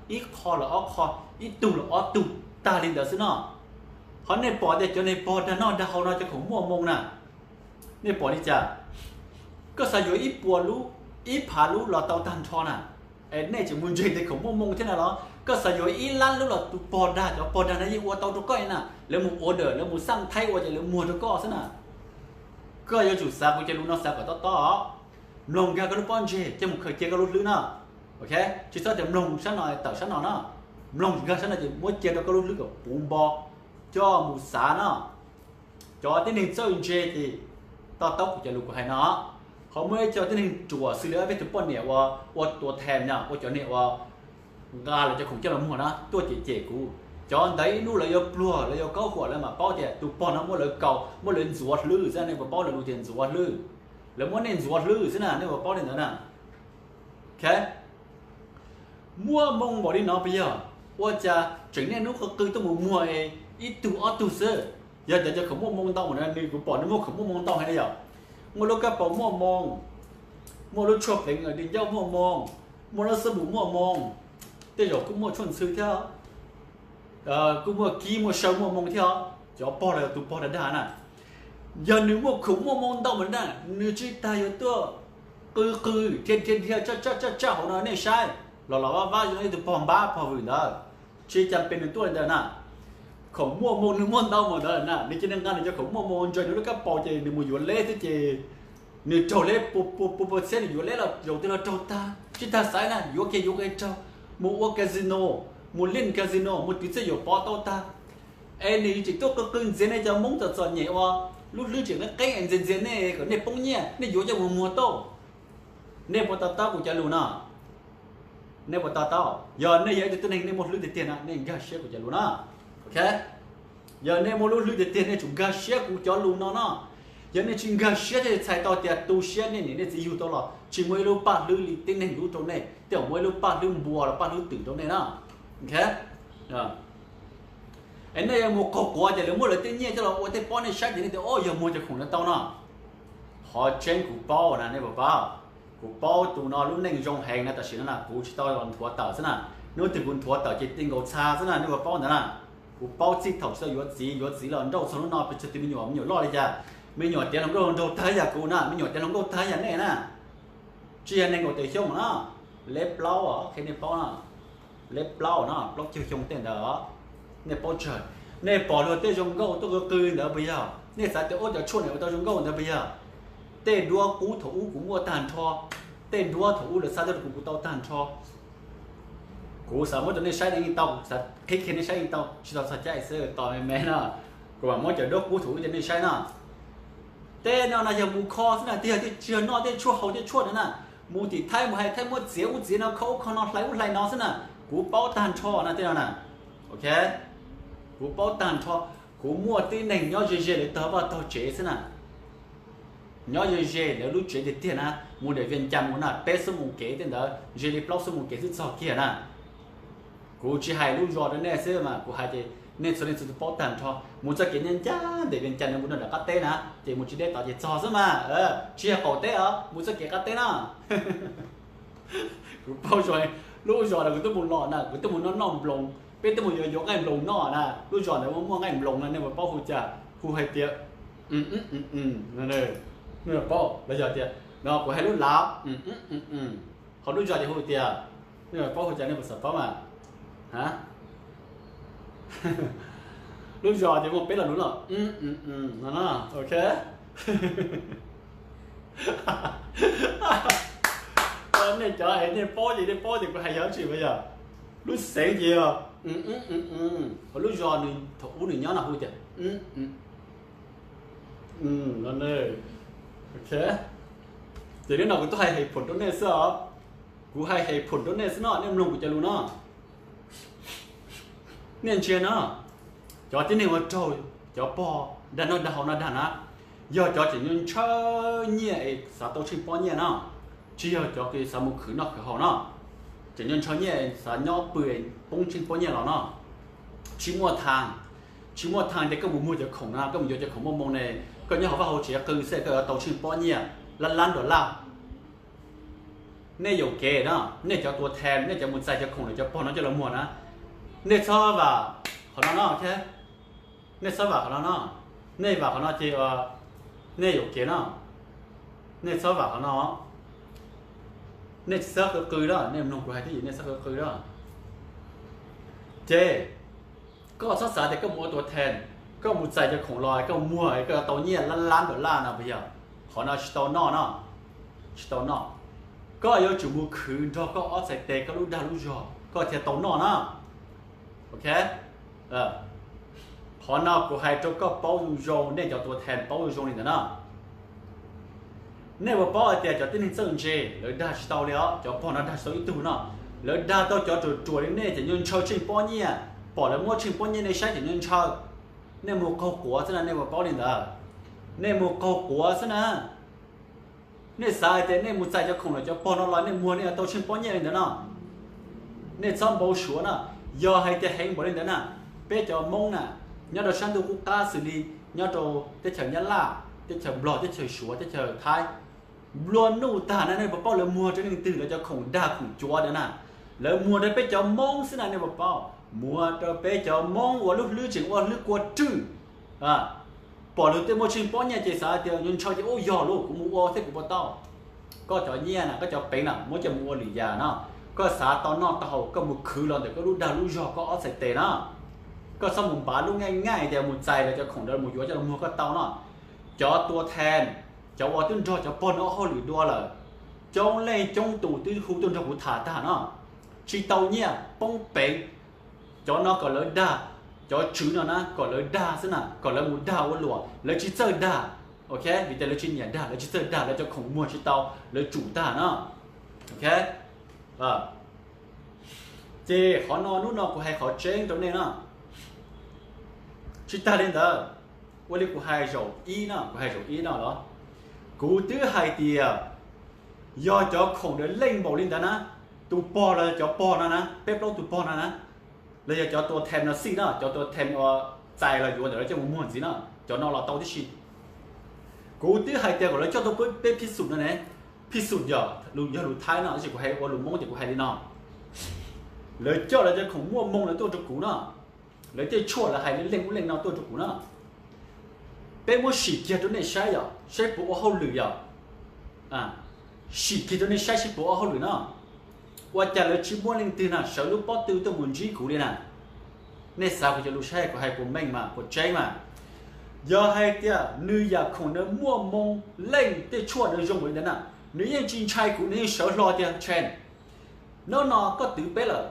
ib qho los ob qho, ib tug los ob tug tag li ntawd xwb no. Ho nej pom tias cov niag pog dag noj dag haus no cov khoom muaj moo na, nej pom li cas? Koj xav yuav ib puas lub, ib phav lub los tau tag nrho na, es nej tseem mus ntseeg tias khoom muaj moo thiab na los? Koj xav yuav ib lab lub los tus pog dag, cov pog dag no yeej ua tau rau koj na, lawv mus order, lawv mus xaj Thaib ua ces lawv muag rau koj xwb na. Koj yuav tsum xav kuv cov lus no xav kom tob tob, mloog nkag koj lub pob ntseg coj mus khaws cia koj lub hlwb no. Ok, tsis txhob tias mloog sab no tawm sab no no, mloog nkag sab no ces muab cia rau koj lub hlwb kom puv npo, coj mus xav no. Cov tib neeg txawj ntse ces to taub kuv cov lus kuv hais no. Ho muaj ib co tib neeg ruam xws li peb tus poj niam uas ua tua thas no, ua cov niam uas nqa lawv cov khoom coj los muag na tuaj cem cem kuv. Cov ntawd ib hnub lawv yuav pluag, lawv yuav kaub huam, lawv mam paub tias tus pog no muab lawv kaus, muab lawv ntxuav hlwb xwb, nej puas paub lawv lus tias ntxuav hlwb? Lawv muab nej ntxuav hlwb xwb na, nej puas paub li ntawd na? Muaj moo npaum li no puas yog? Ua cas tseem niaj hnub qw qw tuaj mus muag es ib tug ob tug xwb? Yog cov cov khoom muaj moo ntau mas na, nws kuv pom nws muaj khoom muaj moo ntau heev li yom. Muaj lub kab paus muaj moo, muaj lub tshuaj pleev di ncauj muaj moo, muaj lub xab npum muaj moo, tej zaum kuj muaj tshuaj ntxhw thiab, kuj muaj kib muaj saw muaj moo thiab. Cov pog los tus pog dag dag na, yog nws muaj khoom muaj moo ntau mas na, nws tsis tas yuav tuaj qw qw dhia dhia dhia tsaj tsaj tsaj hauv no nej saib, los los vaj vaj zoo li tus pog npab pog vwm ntawd. Tsis cas pes nws tuaj li ntawd na. Khoom muaj moo nws muaj ntau mas ntawd na, nws cia li nqa nws cov khoom muaj moo ntsaws nws lub kab paus ces nws mus yuav leb xwb ces nws raug leb pua pua pua txhiab, nws yuav leb los zaum twg los raug tag, tsis tas xaiv na, yuav kiag yuav kiag raug, mus ua casino, mus lij casino, mus twv txiaj yuam pov tau tag. Es nws tseem tuaj qw qw ntxias nej cov Hmoob txom txom nyem ua lub hlwb tseem qeeb qeeb es ntxias ntxias nej kom nej poob nyiaj, nej yuav coj mus muag tau. Nej puas to taub kuv cov lus no? Nej puas to taub? Yog nej yog ib tug tib neeg nej muaj hlwb tiag tiag no, nej nkag siab kuv cov lus no. Ok, yog nej muaj lub hlwb tiag tiag nej tsum nkag siab kuv cov lus no no. Yog nej tsis nkag siab thiaj li txhais tau tias tu siab nej niam nej txiv yug tau los tsis muaj ib lub paj hlwb li tib neeg lub rau nej, tej zaum muaj ib lub paj hlwb npua los paj hlwb twm rau nej na. Ok, es nej yuav mus qaug quav ces lawv muab lawv tej nyiaj coj los ua tej pob nej saib ces nej tias o yog muag cov khoom no tau no. Qhov tseeb kuv paub na nej puas paub? Kuv paub tus no lub neej zoo heev na, tam sim no na kuv tsis tau los nthuav tawm xwb na. Hnub twg kuv nthuav tawm ces ti nkaus txha xwb na, nej puas paub ntawd na? Kuv paub txij thaum tsis tau yuav txiv, yuav txiv los nrauj txog hnub no pes tsawg tus me nyuam, me nyuam loj li cas, me nyuam tiav hluas nkauj nraug tag yam kuv na, me nyuam tiav hluas nkauj tag yam nej na. Tsis yog nees nkaum tawm xyoo na, leb plaub os, qhia nej paub na, leb plaub na, plaub caug xyoo tej ntawd os. Nej paub tsawg? Nej pom luag tej zoo nkauj tuaj qw qw ntawd puas yog? Nej xav tias ua cov tshuaj ntawd ua tau zoo nkauj ntawd puas yog? Tej duab qub thaum ub kuv muaj tag nrho, tej duab thaum ub lawv xa tuaj rau kuv kuv tau tag nrho. Kuv xav muab rau nej saib, nej yeej tau, kuv xav qhib kiag nej saib yeej tau, tsis tau txog caij xwb, tos me me no. Kuv mam muab cov duab qub thaum ub rau nej saib no. Tej no na yog mus kho xwb na, tej yog tej tsis yog noj tej tshuaj haus tej tshuaj no na. Mus tim Thaib mus hais Thaib muab txiav ub txiav no, kho ub kho no, hlais ub hlais no xwb na. Kuv paub tag nrho na tej no na. Ok, kuv paub tag nrho. Kuv muaj tib neeg nyob ze ze lawv tog vaj tog tsev xwb na. Nyob ze ze lawv lub tsev tiag tiag na, mus daim Vias Cas mus na peb xuab moos kev tej ntawd, ze li plaub xuab moos kev xwb txog kiag na. Kuv tsis hais lub zos rau nej xwb mas kuv hais ces nej txhua leej txhua tus paub tag nrho. Mus txoj kev ncaj ncaj ntawm Vias Cas mus rau nram qab teb na, ces mus tsis deb tod ces txog xwb mas, tsis yog qaum teb os, mus txoj kev qab teb na. Kuv paub zoo, lub zos ntawd kuv twb mus los na, kuv twb mus noj noj nploos, peb twb mus yuav yuav nqaij nploos noj na, lub zos ntawd muaj muaj nqaij nploos na, nej puas paub hu cas? Hu hais tias, nej puas paub los yog tias, no kuv hais lub lav, ho lub zos ces hu tias, nej puas paub hu cas, nej puas xav paub mas? Lub zos ces muaj peb lo lus no, no, ok. Nej cov es nej paub ces nej paub ces kuv hais yog tsis puas yog? Lub xeev ces yog, ho lub zos nws thaum ub nws nyob no hu tias, no, ok. Ces hnub no kuv tuaj hais hev phoom rau nej xwb os. Kuv hais hev phoom rau nej xwb no, nej mloog kuv cov lus no. Nej ntsia no, cov tib neeg uas raug cov pog dag noj dag haus no dag na, yog cov tseem ntshaw ntshaw nyiaj es xav tau tsheej pob nyiaj no, tsis yog cov kws xav mus khwv noj khwv haus no. Tseem ntshaw ntshaw nyiaj xav nyob pw poob tsheej pob nyiaj los no. Tsis muaj thaaj, tsis muaj thaaj ces koj mus muag cov khoom na, koj mus yuav cov khoom muaj moo ne, koj nyob hauv vaj hauv tsev qw xwb koj yuav tau tsheej pob nyiaj lab lab dollar. Nej yuam kev no, nej cov tua thas, nej cov mus txais cov khoom ntawm cov pog no coj los muag na, nej txhob vam qhov no no, nej txhob vam qhov no no, nej vam qhov no ces nej yuam kev no, nej txhob vam qhov no. Nej tsis txhob qw qw na, nej mloog kuv hais twb yog nej txhob qw qw na. Ces koj txhob xav tias koj mus ua tua thas, koj mus txais cov khoom los koj muag koj yuav tau nyiaj lab lab dollar no puas yog? Qhov no tsis tau noj no, tsis tau noj. Koj yuav tsum mus khwv nrog koj ob txhais tes koj lub dag lub zog koj thiaj tau noj na. Ok, qhov no kuv hais rau koj paub zoo zoo, nej cov tua thas paub zoo zoo li ntawd na. Nej puas paub hais tias cov tib neeg txawj ntse lawv dag tsis tau li os, cov pog no dag tsis tau ib tug no, lawv dag tau cov ruam ruam li nej ces nyuag ntshaw tsheej pob nyiaj, pom lawv muab tsheej pob nyiaj nej saib ces nyuag ntshaw. Nej mus qaug quav xwb na, nej puas paub li ntawd? Nej mus qaug quav xwb na. Nej xav hais tias nej mus txais cov khoom los cov pog no los nej muag nej yuav tau tsheej pob nyiaj li ntawd no? Nej txhob npau suav no. Yog hais tias heev npaum li ntawd na, peb cov Hmoob na, nyob rau sab ntuj qub qab xws li nyob rau teb chaws Nyab Laj, teb chaws Nplog, teb chaws Suav, teb chaws Thaib, nplua nuj tag na, nej puas paub lawv muag rau leej twg lawv cov khoom dag khoom cuav ntawd na? Lawv muag rau peb cov Hmoob xwb na, nej puas paub? Muag rau peb cov Hmoob uas lub hlwb tseem ua hlwb kua rwj. Pom luag tej muaj tsheej pob nyiaj ces xav tias nyuag ntshaw ces ub yog lauj, kuv mus ua thiab kuv puas tau. Koj cov nyiaj na, koj cov peev na, muab coj mus ua lwm yam no. Koj xav tau noj tau haus koj mus khwv los ntawm koj lub dag lub zog koj ob txhais tes na. Koj txhob mus npav lub nqaij nqaij tias mus txais lawv cov khoom ntawd mus yuav coj los muag koj tau no. Cov tua thees, cov uas twb nrog cov pog no ua hauj lwm dua lawm, coob leej coob tus twb hu tuaj nrog kuv tham tag no, tsis tau nyiaj poob peev. Cov no kom lawv dag, cov tswv no na kom lawv dag xwb na, kom lawv mus dag ua luam, lawv tsis txawj dag. Ok, vim tias lawv tsis nyiam dag, lawv tsis txawj dag, lawv cov khoom muag tsis tau, lawv tsum tag no. Ok, ces qhov no hnub no kuv hais qhov tseeb rau nej no. Tsis tag li ntawd, ua li kuv hais zaum ib no, kuv hais zaum ib no los, kuv twb hais tias yog cov khoom ntawd leej npaum li ntawd na, tus pog los cov pog no na, peb plaub tus pog no na, los yog cov tua them no xij no, cov tua them uas txais los yuav ntawm lawv coj mus muag ntxiv no, cov no los tau tib si. Kuv twb hais tias kom lawv coj tuaj peb phij xum no ne, phij xum yog, yog lus Thaib no, tab sis kuv hais ua lus Hmoob ces kuv hais li no. Lawv coj lawv cov khoom muaj moo lawv tuaj rau kuv no, lawv tej tshuaj lawv hais leej ub leej no tuaj rau kuv no. Peb muab sim kiag rau nej saib yom, saib puas ua hauj lwm yom. Sim kiag rau nej saib saib puas ua hauj lwm no. Ua cas lawv tsis muaj leej twg na sawv lub pob tw tuaj mus ntsib kuv li na? Nej xav kuv cov lus saib kuv hais puas meej mas puas tseeb mas? Yog hais tias nws yam khoom ntawd muaj moo leej tej tshuaj ntawd zoo npaum li ntawd na, nws yeej tsis ntshai kuv, nws yeej sawv hlo tias Tshee, hnub no koj twv peb lawm,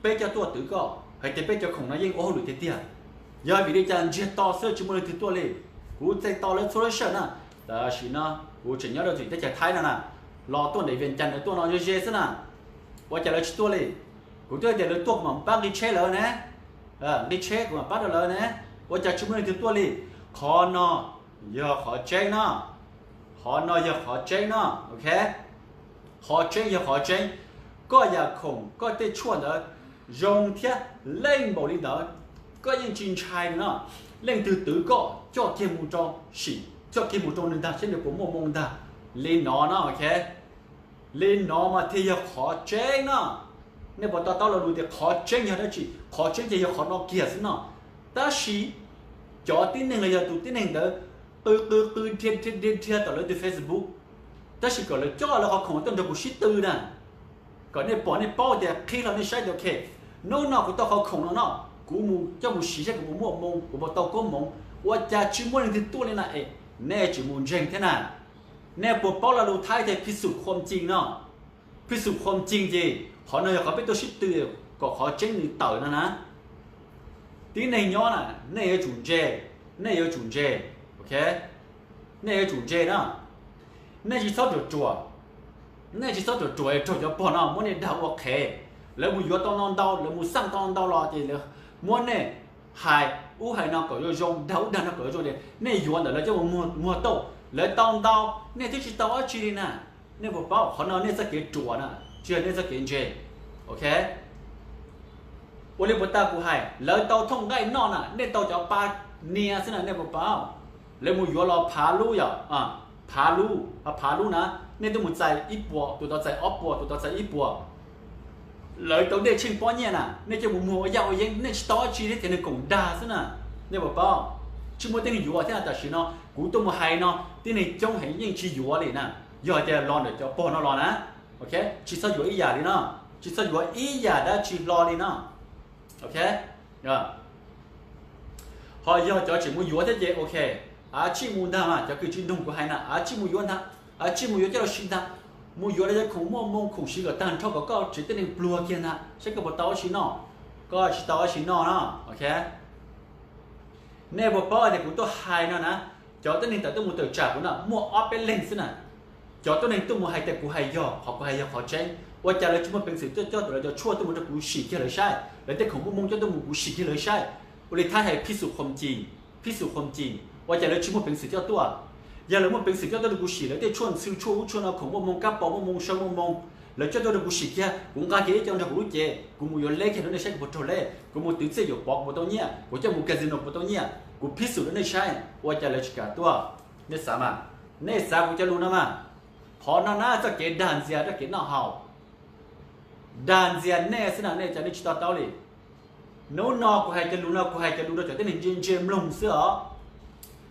peb coj tuaj twv koj hais tias peb cov khoom no yeej ua hauj lwm tiag tiag. Yog vim li cas ntsiag to xwb tsis muaj leej twg tuaj li? Kuv txais tos lawv txhua lub sij hawm na, tam sim no kuv tseem nyob rau tim teb chaws Thaib no na, los tuaj nram Vias Cas ntawd tuaj no ze ze xwb na. Ua cas lawv tsis tuaj li? Kuv twb hais tias lawv tuaj kuv mam pab nqi tsheb lawv ne, nqi tsheb kuv mam pab rau lawv ne. Ua cas tsis muaj leej twg tuaj li? Qhov no yog qhov tseeb no, qhov no yog qhov tseeb no, ok. Qhov tseeb yog qhov tseeb, koj yam khoom koj tej tshuaj ntawd zoo thiab leej npaum li ntawd, koj yeej tsis ntshai li no. Leej twg twv koj coj kiag mus rau sim, coj kiag mus rau nws ntag seb nws puas muaj moo ntag. Li no no, ok. Li no mas thiaj yog qhov tseeb no. Nej puas to taub lo lus tias qhov tseeb yog dab tsi? Qhov tseeb ces yog qhov no kiag xwb no. Tab sis cov tib neeg los yog tus tib neeg ntawd qw qw qw dhia dhia dhia dhia tom lawv tus Facebook, tab sis kom lawv coj lawv qhov khoom tuaj nrog kuv sib tw na, kom nej pom nej paub tias qhib hlo nej saib tias ok, hnub no kuv tau qhov khoom no no, kuv mus coj mus siv saib kuv puas muaj moo, kuv puas tau koob hmoov. Ua cas tsis muaj leej twg tuaj li na es nej tseem mus ntseeg thiab na? Nej puas paub lo lus Thaib tias พิสูจน์ความจริง no? พิสูจน์ความจริง ces qhov no yog qhov peb tuaj sib tw kom qhov tseeb nws tawm no na. Tib neeg nyob na, nej yuav tsum ntse, nej yuav tsum ntse, ok. Nej yuav tsum ntse na. Nej tsis txhob ruam ruam, nej tsis txhob ruam ruam raug cov pog no muab nej dag ua qhev. Lawv mus yuav tau no ntau, lawv mus xaj tau no ntau los ces lawv muab nej hais ub hais no kom zoo zoo, dag ub dag no kom zoo zoo tias nej yuav ntawm lawv coj mus muag tauj, lawv tau ntau, nej twb tsis tau dab tsi li na. Nej puas paub qhov no nej txoj kev ruam na, tsis yog nej txoj kev ntse, ok. Ua li puas tas kuv hais, lawv tau thooj nqaij noj na, nej tau cov pa nia xwb na, nej puas paub? Lawv mus yuav los phav lub yom, phav lub, phav lub na, nej twb mus txais ib puas, tus tau txais ob puas, tus tau txais ib puas. Lawv tau dej tsheej pob nyiaj na, nej coj mus muag ua yaj ua yeeb, nej tsis tau dab tsi thiab tias nws koom dag xwb na. Nej puas paub? Tsis muaj tib neeg yuav thiab na, tam sim no kuv tuaj mus hais no tib neeg coob heev yeej tsis yuav li na. Yog hais tias los ntawm cov pog no los na, ok, tsis txhob yuav ib yam li no, tsis txhob yuav ib yam dab tsi hlo li no, ok. Ho yog cov tseem mus yuav thiab ces ok, av tsij mus ntag mas, cov kws tsis nug kuv hais na, av tsij mus yuav ntag, av tsij mus yuav coj los siv ntag. Mus yuav los yog khoom muaj moo khoom siv kom tag nrho kom koj tsev tib neeg pluag kiag ntag saib koj puas tau dab tsi noj. Koj tsis tau dab tsi noj no, ok. Nej puas paub tias kuv tuaj hais no na, cov tib neeg tawm tuaj mus tawm tsam kuv no muaj ob peb leeg xwb na. Cov tuab neeg tuaj mus hais tias kuv hais yog, qhov kuv hais yog qhov tseeb, ua cas lawv tsis muaj peev xwm tuaj coj lawv cov tshuaj tuaj mus rau kuv sim kiag lawv saib? Lawv tej khoom muaj moo coj tuaj mus kuv sim kiag lawv saib. Ua li thaib hais phij xum qhom cim, phij xum qhom cim, ua cas lawv tsis muaj peev xwm coj tuaj? Yog lawv muaj peev xwm coj tuaj rau kuv sim lawv tej tshuaj ntxhw tshuaj ub tshuaj no, khoom muaj moo, kab paus muaj moo, saw muaj moo, lawv coj tuaj rau kuv sim kiag, kuv nqa kiag ib co nrog kuv lub cev, kuv mus yuav leb kiag rau nej saib kuv puas raug leb, kuv mus twv txiaj yuam pov kuv puas tau nyiaj, kuv coj mus casino kuv puas tau nyiaj, kuv phij xum rau nej saib, ua cas lawv tsis kam tuaj? Nej xav mas, nej xav kuv cov lus no mas. Qhov no na txoj kev dag ntxias txoj kev noj haus, dag ntxias nej xwb na, nej cas nej tsis to taub li. Hnub no kuv hais cov lus no kuv hais cov lus rau cov tib neeg ntse ntse mloog xwb os.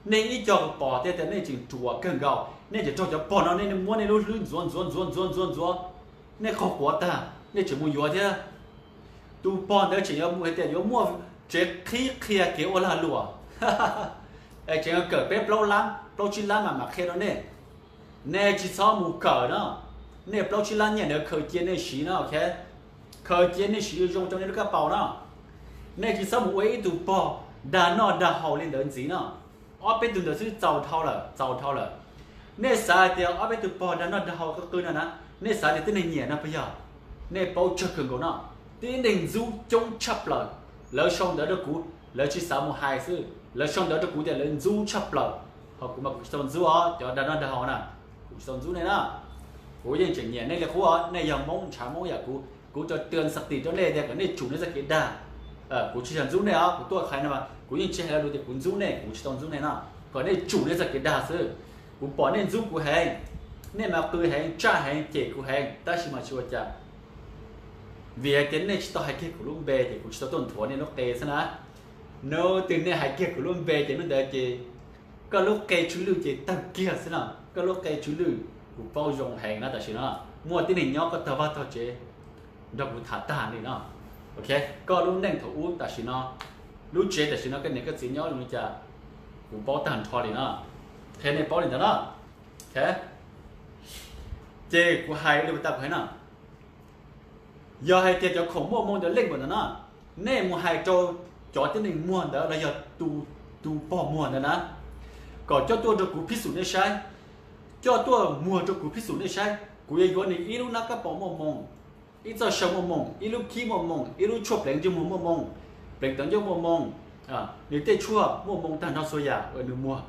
Nej ib co kuv pom tias nej tseem ruam kawg nkaus, nej tseem raug cov pog no nej muab nej lub hlwb ntxuav ntxuav ntxuav ntxuav ntxuav ntxuav, nej qaug quav tag nej tseem mus yuav thiab. Tus pog ntawd tseem yuav mus hais tias yuav muaj tsev qhib qhia kev ua lag luam, es tseem yuav kawm peb plaub lab plaub tsib lab mas mam qhia rau nej. Nej tsis txhob mus kawm no, nej plaub tsib lab nyiaj ntawd khaws cia nej siv no, ok, khaws cia nej siv zoo rau nej lub kab paus no. Nej tsis txhob mus ua ib tug pog dag noj dag haus li ntawd ntxiv no. Ob peb tug ntawd xwb txaus dhau lawm, txaus dhau lawm. Nej xav hais tias ob peb tug pog dag noj dag haus qw qw no na, nej xav tias tib neeg nyiam no puas yog? Nej paub tsawg kawg nkaus no, tib neeg ntxub coob tshaj plaws. Lawv sau ntawv rau kuv, lawv tsis xav mus hais xwb, lawv sau ntawv rau kuv tias lawv ntxub tshaj plaws. Ho kuv mas kuv tsis tau ntxub os, cov dag noj dag haus na, kuv tsis tau ntxub nej na. Kuv yeej tseem nyiam nej li qub os, nej yog Hmoob ntshav Hmoob yam kuv, kuv tau tw xas tis rau nej tias kom nej tsum nej txoj kev dag. Kuv tsis yog ntxub nej os, kuv tuaj hais no mas kuv yeej tsis hais lo lus tias kuv ntxub nej, kuv tsis tau ntxub nej no, kom nej tsum nej txoj kev dag xwb. Kuv pom nej ntxub kuv heev, nej mas qw heev, tsaj heev, cem kuv heev, tab sis mas tsis ua cas, vim hais tias nej tsis tau hais kiag kuv lub npe ces kuv tsis tau tuaj nthuav nej lub qe xwb na. Hnub twg nej hais kiag kuv lub npe ces hnub ntawd ces koj lub qe tsw lwj ces tawg kiag xwb no. Koj lub qe tsw lwj, kuv paub zoo heev na. Tam sim no muaj tib neeg nyob koj tog vaj tog tsev nrog kuv tham tag li no. Ok, koj lub neej thaum ub tam sim no, lub tsev tam sim no koj niam koj txiv nyob zoo li cas, kuv paub tag nrho li no. Qhia nej paub li ntawd no. Ok, ces kuv hais li uas tas kuv hais no, yog hais tias cov khoom muaj moo ntawd leej npaum ntawd no, nej mus hais rau cov tib neeg muag ntawd los yog tus pog muag ntawd na, kom coj tuaj rau kuv phij xum nej saib, coj tuaj muag rau kuv phij xum nej saib, kuv yuav yuav nws ib lub nab kab paus muaj moo, ib txoj saw muaj moo, ib lub khib muaj moo, ib lub tshuaj pleev ntsej muag muaj moo, pleev tawv ncauj muaj moo, nws tej tshuaj muaj moo tag nrho txhua yam uas nws muag.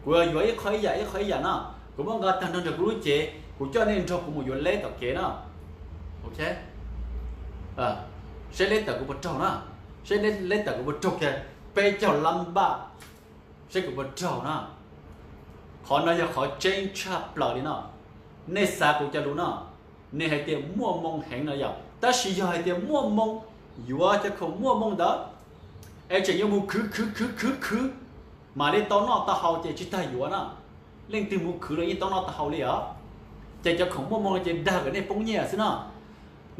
Kuv yuav ib qho ib yam ib qho ib yam no, kuv muab nqa tag nrho nrog kuv lub cev, kuv coj nej nrog kuv mus yuav leb tom kev no. Ok, saib leb tawm kuv puas raug na, saib leb tawm kuv puas raug kiag peb caug lab npaj, saib kuv puas raug na. Qhov no yog qhov tseeb tshaj plaws li no. Nej xav kuv cov lus no, nej hais tias muaj moo heev no yog, tab sis yog hais tias muaj moo, yuav cov khoom muaj moo ntawd es tseem yuav mus khwv khwv khwv khwv khwv mam li tau noj tau haus ces tsis tas yuav na. Leej twg mus khwv los yeej tau noj tau haus li os. Ces cov khoom muaj moo ces dag kom nej poob nyiaj xwb no.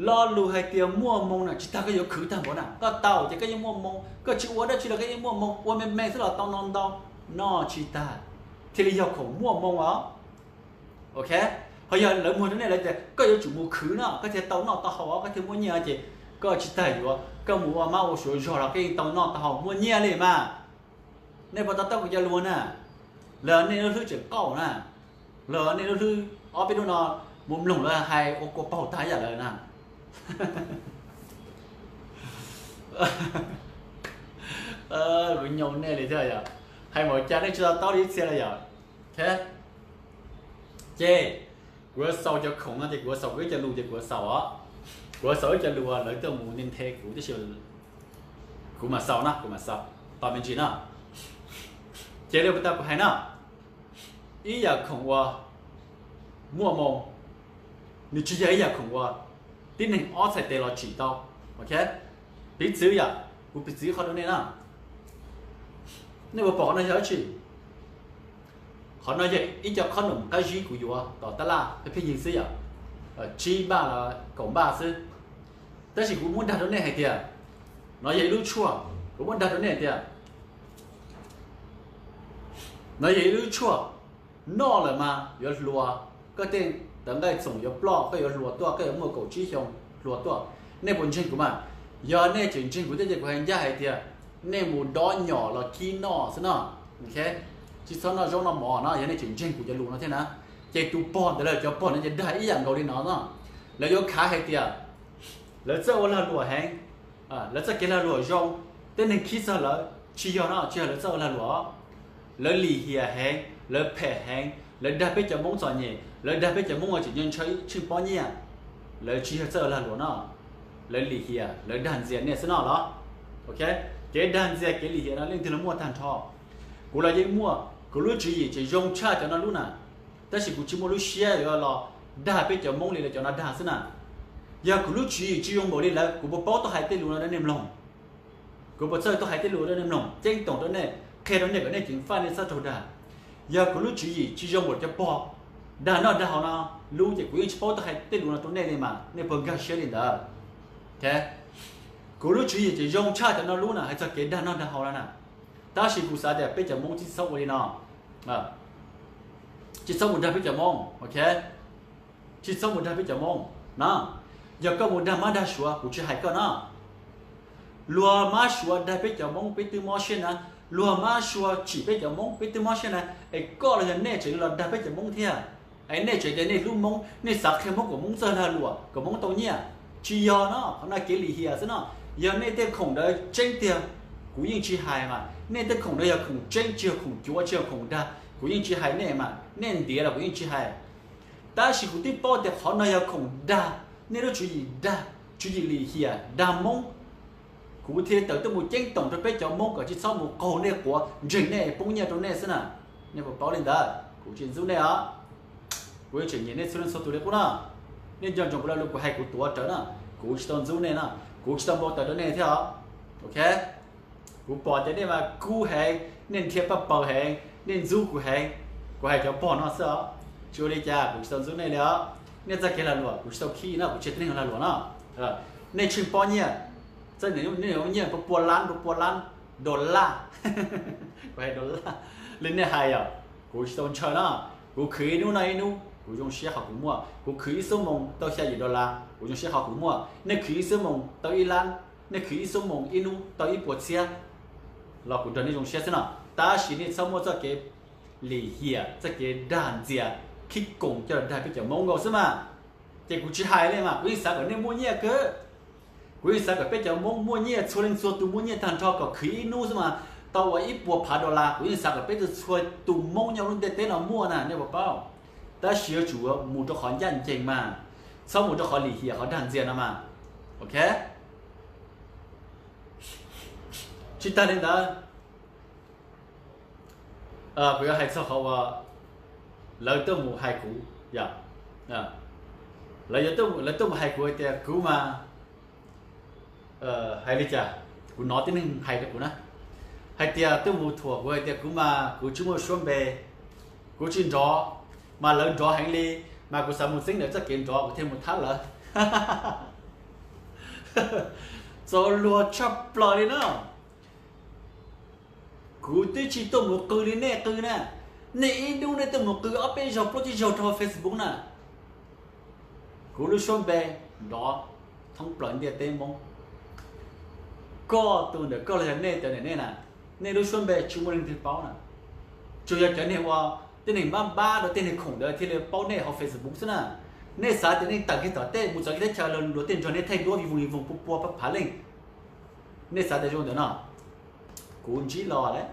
Lo lus hais tias muaj moo na tsis tas koj yuav khwv tag npaum na, koj tau ces koj yeej muaj moo, koj tsis ua dab tsi los koj yeej muaj moo, ua me me xwb los tau no ntau, noj tsis tas, thiaj li yog khoom muaj moo os. Ok, ho yog lawv muag rau nej lawv tias koj yuav tsum mus khwv no koj thiaj tau noj tau haus, koj thiaj muaj nyiaj ces koj tsis tas yuav, koj mus ua mab ua suav zog los koj yeej tau noj tau haus muaj nyiaj li mas. Nej puas to taub kuv cov lus na? Los nej lub hlwb tseem qaug na, los nej lub hlwb, ob peb hnub no mus mloog lawv hais ua kua paug tag yam lawm na. Kuv nyoo nej li thiab yom, hais npaum cas nej tsis to taub li ib txhia li yom. Ces kuv yuav xaus cov khoom no ces kuv yuav xaus kuv ib co lus ces kuv yuav xaus os. Kuv yuav xaus ib co lus uas lawv tuaj mus nthe kuv tib si, kuv mam xaus na, kuv mam xaus tos me ntsis na. Ces li uas tau kuv hais no, ib yam khoom uas muaj moo, nws tsis yog ib yam khoom uas tib neeg ob txhais tes los tsim tau. Ok, piv txwv yom, kuv piv txwv qhov rau nej na. Nej puas pom qhov no yog dab tsi? Qhov no yog ib co khob noom qab zib kuv yuav tom tab laj pheej pheej yig xwb yom, tsib npaj los kaum npaj xwb. Tab sis kuv muab dag rau nej hais tias no yog ib lub tshuaj, kuv muab dag rau nej hais tias no yog ib lub tshuaj, noj lawm mas yuav hluas, koj tej tawv nqaij txoom yuav ploj, koj yuav hluas tuaj, koj yuav muaj kaum tsib xyoo hluas tuaj. Nej puas ntseeg kuv mas? Yog nej tseem ntseeg kuv thiab ces kuv hais ncaj hais tias nej mus dob nyom los khib noj xwb no. Tsis txhob noj zaub noj mov no, yog nej tseem ntseeg kuv cov lus no thiab na. Ces tus pog ntawd los cov pog no ces dag ib yam nkaus li no no. Lawv yuav khav hais tias lawv txawj ua lag luam heev, lawv txoj kev lag luam zoo, tej neeg khib txog lawv. Tsis yog no, tsis yog lawv txawj ua lag luam. Lawv lim hiam heev, lawv phem heev, lawv dag peb cov Hmoob txom nyem, lawv dag peb cov Hmoob tseem ntshaw tsheej pob nyiaj. Lawv tsis yog txawj ua lag luam no, lawv lim hiam, lawv dag ntxias nej xwb no los. Kev dag ntxias, kev lim hiam no leej twg los muaj tag nrho. Kuv los yeej muaj, kuv lub tswv yim tseem zoo tshaj cov no lub na. Tab sis kuv tsis muaj lub siab yuav los dag peb cov Hmoob li lawv cov no dag xwb na. Yog kuv lub tswv yim tsis zoo npaum li lawv, kuv puas paub tuaj hais tej lus no rau nej mloog? Kuv puas txawj tuaj hais tej lus rau nej mloog, ceeb toom rau nej, qhia rau nej kom nej ceev faj, nej txhob raug dag? Yog kuv lub tswv yim tsis zoo npaum cov pog dag noj dag haus no lub ces kuv yeej tsis paub tuaj hais tej lus no rau nej li mas, nej puas nkag siab li ntawd? Kuv lub tswv yim tseem zoo tshaj cov no lub na, hais txog kev dag noj dag haus no na. Tab sis kuv xav tias peb cov Hmoob tsis txhob ua li no, tsis txhob mus dag peb cov Hmoob, ok? Tsis txhob mus dag peb cov Hmoob na. Yog koj mus dag mab dag suav, kuv tsis hais koj na. Luag mab suav dag peb cov Hmoob peb twb mob siab na. Luag mab suav tsim peb cov Hmoob peb twb mob siab na, es koj los yog nej tseem los dag peb cov Hmoob thiab. Es nej tseem tias nej hlub Hmoob, nej xav qhia Hmoob kom Hmoob txawj lag luam, kom Hmoob tau nyiaj. Tsis yog no, qhov no kev lim hiam xwb no. Yog nej tej khoom ntawd tseeb tiag, kuv yeej tsis hais mas. Nej tej khoom ntawd yog khoom tseeb, tsis yog khoom cuav, tsis yog khoom dag, kuv yeej tsis hais nej mas. Nej ntiav los kuv yeej tsis hais. Tab sis kuv twb paub tias qhov no yog khoom dag, nej lub tswv yim dag, tswv yim lim hiam dag Hmoob. Kuv thiaj tawm tuaj mus ceeb toom rau peb cov Hmoob kom tsis txhob mus qaug nej quav, ntseeg nej, poob nyiaj rau nej xwb na. Nej puas paub li ntawd? Kuv tsis ntxub nej os. Kuv yeej tseem nyiam nej txhua leej txhua tus li qub na. Nej nco ntsoov kuv lo lus kuv hais kuv tuav rawv na, kuv tsis tau ntxub nej na, kuv tsis tau npau taws rau nej thiab os. Ok, kuv pom tias nej mas kub heev, nej nrhiav paj paws heev, nej ntxub kuv heev. Kuv hais cov pog no xwb os, tsis ua li cas, kuv tsis tau ntxub nej li os. Nej txoj kev lag luam kuv tsis tau khib no, kuv tsis yog tib neeg lag luam no. Nej tsheej pob nyiaj, nej nyiaj pua pua lab, pua pua lab dollar, kuv hais dollar li nej hais yom, kuv tsis tau ntshaw na. Kuv khwv ib hnub noj ib hnub, kuv zoo siab qhov kuv muaj. Kuv khwv ib xuab moos tau xya yim dollar, kuv zoo siab qhov kuv muaj. Nej khwv ib xuab moos tau ib lab, nej khwv ib xuab moos ib hnub tau ib puas txhiab los kuv nrog nej zoo siab xwb no. Tab sis nej txhob muaj txoj kev lim hiam, txoj kev dag ntxias, khib koos coj los dag peb cov Hmoob nkaus xwb mas. Ces kuv tsis hais li mas, kuv yeej xav kom nej muaj nyiaj kawg. Kuv yeej xav kom peb cov Hmoob muaj nyiaj, txhua leej txhua tus muaj nyiaj tag nrho, kom khwv ib hnub xwb mas tau ua ib puas phav dollar. Kuv yeej xav kom peb txhua tus Hmoob nyob lub ntiaj teb no muaj na, nej puas paub? Tab sis yuav tsum mus rau qhov ncaj ncees mas, txhob mus rau qhov lim hiam, qhov dag ntxias no mas. Ok, tsis tag li ntawd, kuv yuav hais txog qhov uas lawv tuaj mus hais kuv, lawv tuaj mus hais kuv hais tias kuv mas, hais li cas, kuv hnov tib neeg hais rau kuv na, hais tias tuaj mus thuam kuv hais tias kuv mas kuv tsis muaj suab npe, kuv tsis nrov, mas lawv nrov heev li, mas kuv xav mus txeeb lawv txoj kev nrov kuv thiaj mus thab lawv. Txaus luag tshaj plaws li na. Kuv twb tsis tuaj mus qw li nej qw na. Nej ib hnub nej tuaj mus qw ob peb zaug plaub tsib zaug rau Facebook na. Kuv lub suab npe nrov thoob plaws ntiaj teb Hmoob. Koj tus ntawm koj los yog nej tus ntawm nej na, nej lub suab npe tsis muaj leej twg paub na. Tsuas yog cov neeg ua, tej neeg npab npab rau tej neeg khoom ntawd thiaj li paub nej hauv Facebook xwb na. Nej xav tias nej tawm kiag tom tej mus txawv kiag teb chaws los luag tej nrog nej thaij duab vij voog vij voog pua pua phav leej. Nej xav tias zoo ntawm no, kuv ntsib los lawm,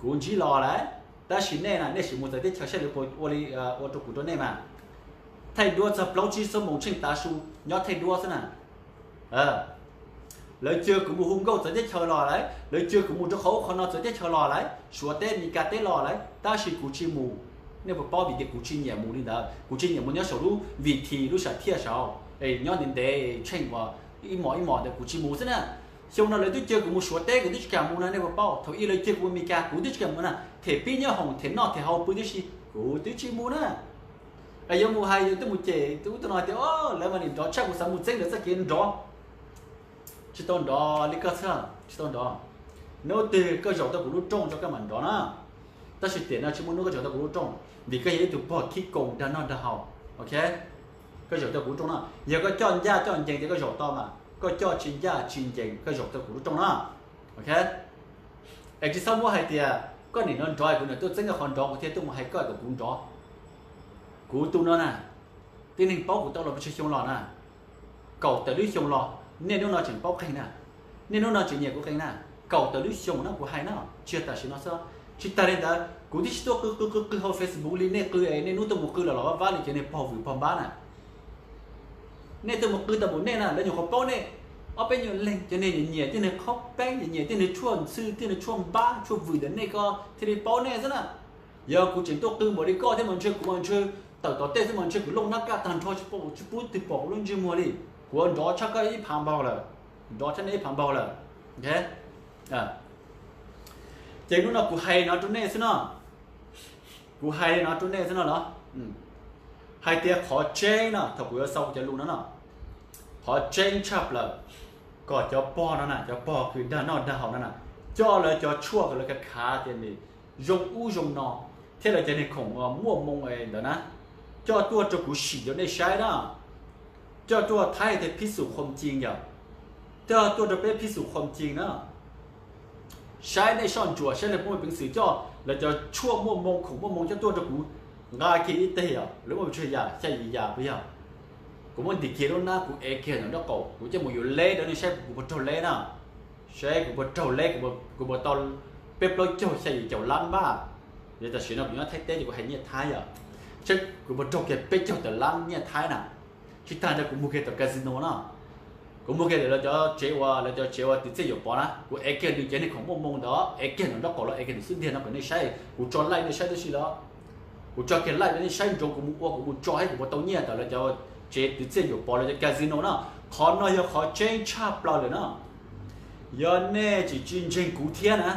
kuv ntsib los lawm. Tab sis nej na, nej sim mus txawv teb chaws saib lawv puas ua li, ua rau kuv rau nej mas. Thaij duab txog plaub tsib xuab moos tsheej tav su, nyob thaij duab xwb na. Lawv cia kuv mus hu nkauj txawv teb chaws los lawm, lawv cia kuv mus rau qhov ub qhov no txawv teb chaws los lawm, Suav teb Meskas teb los lawm, tab sis kuv tsis mus. Nej puas paub? Vim tias kuv tsis nyiam mus li ntawd, kuv tsis nyiam mus nyob saum lub vim this lub sam thiaj saud, nyob ntev ntev tsheej uas ib mos ib mos ntawd kuv tsis mus xwb na. Xyoo no lawv twb cia kuv mus Suav teb kuv twb tsis kam mus na, nej puas paub? Thaum ub lawv cia kuv mus Meskas kuv twb tsis kam mus na, them pib nyob hoom them noj them haus pw tib si, kuv twb tsis mus na. Yuav mus hais yuav tuaj mus cem tus ub tus no tias, o, lawv mas nim nrov tshaj, kuv xav mus txeeb lawv txoj kev nrov. Tsis tau nrov li koj xwb, tsis tau nrov. Hnub twg koj zaum tau kuv lub rooj tso koj mam nrov na. Tab sis tiam no tsis muaj hnub koj zaum tau kuv lub rooj, vim koj yog ib tug pog khib koos dag noj dag haus. Ok, koj zaum tau kuv lub rooj no, yog koj coj ncaj coj ncees tias koj zaum tau mas, koj coj tsis ncaj tsis ncees koj zaum tau kuv lub rooj na. Ok, es tsis txhob muab hais tias koj nim no nrov kuv niam tuaj txeeb koj qhov nrov kuv thiaj tuaj mus hais koj kom kuv nrov. Kuv tus no na, tib neeg paub kuv tau los pes tsawg xyoo los na, kaum tawm lub xyoo los, nej hnub no tseem paub qeeg na, nej hnub no tseem nyiam kuv qeeg na, kaum tawm lub xyoo no kuv hais no, tsis yog tam sim no xwb. Tsis tas li ntawd kuv twb tsis tuaj qw qw qw qw hauv Facebook li nej qw es nej hnub tuaj mus qw los los vaj vab li cov niag pog vwm pog npab na. Nej tuaj mus qw tau npaum nej na, lawv nyuam qhuav paub nej ob peb nyuag leeg, cov niag nyiam nyiam tej niag qhaub peeb, nyiam nyiam tej niag tshuaj ntxhw, tej niag tshuaj npab tshuaj vwm ntawm nej ko thiaj li paub nej xwb na. Yog kuv tseem tuaj qw npaum li koj thiab mas ntshe kuv mas ntshe tawm tom tej xwb mas ntshe kuv looj nab kaj tag nrho tsis pub twg pom kuv lub ntsej muag li. Kuv ua nrov tshaj koj ib phav npaug lawm, nrov tshaj nej ib phav npaug lawm. Ces hnub no kuv hais no rau nej xwb no, kuv hais li no rau nej xwb no los, hais tias qhov tseeb no thaum kuv yuav xaus kuv cov lus no no, qhov tseeb tshaj plaws kom cov pog no na, cov pog kws dag noj dag haus no na, coj lawv cov tshuaj kom lawv khav khav tias nws zoo ub zoo no, thiab lawv cov niag khoom muaj moo ntawd na, coj tuaj rau kuv sim rau nej saib na. Coj tuaj thaib tias phij xum qhuam cing yom, coj tuaj rau peb phij xum qhuam cing na. Saib nej soj ntsuam saib lawv muaj peev xwm coj lawv cov tshuaj muaj moo khoom muaj moo coj tuaj rau kuv nqa kiag ib teg os, lawv muaj pes tsawg yam xya yim yam puas yog? Kuv muab ntim kiag lub hnab kuv ev kiag ntawm nraub qaum kuv coj mus yuav leb rau nej saib kuv puas raug leb na. Saib kuv puas raug leb, kuv puas tau peb plaub caug xya yim caum lab npab. Yog tam sim no kuv nyob Thaib teb ces kuv hais nyiaj Thaib yom, saib kuv puas raug kiag peb caug tawm lab nyiaj Thaib na. Tsis tas ntawd kuv muag kiag tom casino na, kuv muag kiag ntawm lawv cov tsev uas lawv cov tsev uas twv txiaj yuam pov na, kuv ev kiag nws cov niag khoom muaj moo ntawd, ev kiag ntawm nraub qaum los ev kiag ntawm xub ntiag no kom nej saib, kuv tso laij nej saib tib si los, kuv tso kiag laij rau nej saib ntsoov kuv mus ua kuv mus tso thiab kuv puas tau nyiaj ntawm lawv cov tsev twv txiaj yuam pov lawv cov casino na. Qhov no yog qhov tseeb tshaj plaws lawm na. Yog nej tsis tsis ntseeg kuv thiab na,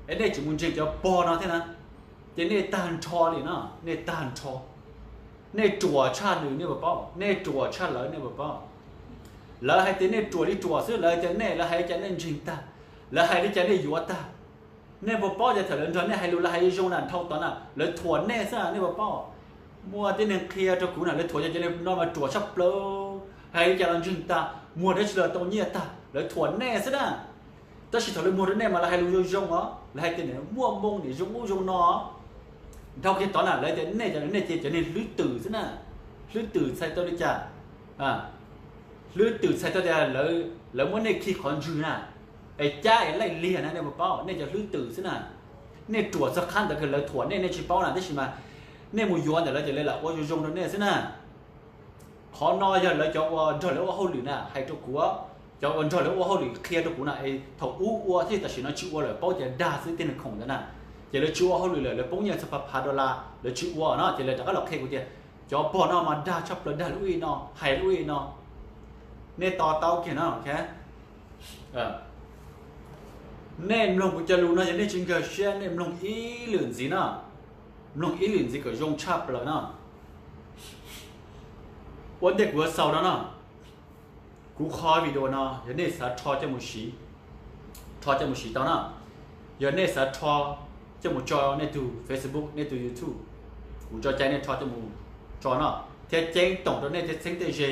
es nej tseem mus ntseeg cov pog no thiab na, ces nej tag nrho li no, nej tag nrho. Nej ruam tshaj nws nej puas paub, nej ruam tshaj lawv nej puas paub. Lawv hais tias nej ruam li ruam xwb, lawv hais tias nej, lawv hais li cas nej ntseeg tag, lawv hais li cas nej yuav tag. Nej puas paub tias thaum lawv nrog nej hais lus lawv hais zoo zoo na, dhau tod na lawv thuam nej xwb na, nej puas paub. Muaj tib neeg qhia rau kuv na, lawv thuam cov cov no mas ruam tshaj plaws, hais li cas los ntseeg tag, muag dab tsi los tau nyiaj tag, lawv thuam nej xwb na. Tab sis thaum lawv muag rau nej mas lawv hais lus zoo zoo os, lawv hais tias nws muaj moo nws zoo ub zoo no. Dhau kiag tod na lawv tias nej cov, nej ces cov niag hlwb twm xwb na, hlwb twm txhais tau li cas, hlwb twm txhais tau tias lawv muab nej khi qhov ntswg na, es cab es laij liag na, nej puas paub, nej cov hlwb twm xwb na. Nej ruam txog qhab ntawd kws lawv thuam nej nej tsis paub na, tab sis mas nej mus yuav ntawm lawv ces lawv lam ua zoo zoo rau nej xwb na. Qhov no yog lawv cov uas nrog lawv ua hauj lwm na hais rau kuv, cov uas nrog lawv ua hauj lwm qhia rau kuv na, es thaum ub ua thiab tam sim no tsis ua lawm, paub tias dag xwb tej niag khoom ntawd na. Ces lawv tsis ua hauj lwm lawm, lawv poob nyiaj txog phav phav dollar lawv tsis ua no, ces lawv rov qab los qhia kuv tias cov pog no mas dag tshaj plaws, dag lub ib no, hais lub ib no. Nej to taub kiag no, nej mloog kuv cov lus no yog nej tsis nkag siab nej mloog ib lwm ntxiv no, mloog ib lwm ntxiv kom zoo tshaj plaws no. Ua ntej kuv yuav xaus no no, kuv qhov video no yog nej xav rho coj mus siv, rho coj mus siv tau na. Yog nej xav rho coj mus tso nej tus Facebook, nej tus YouTube, kuv tso cai nej rho coj mus tso no, thiab ceeb toom rau nej tej txheeb tej ze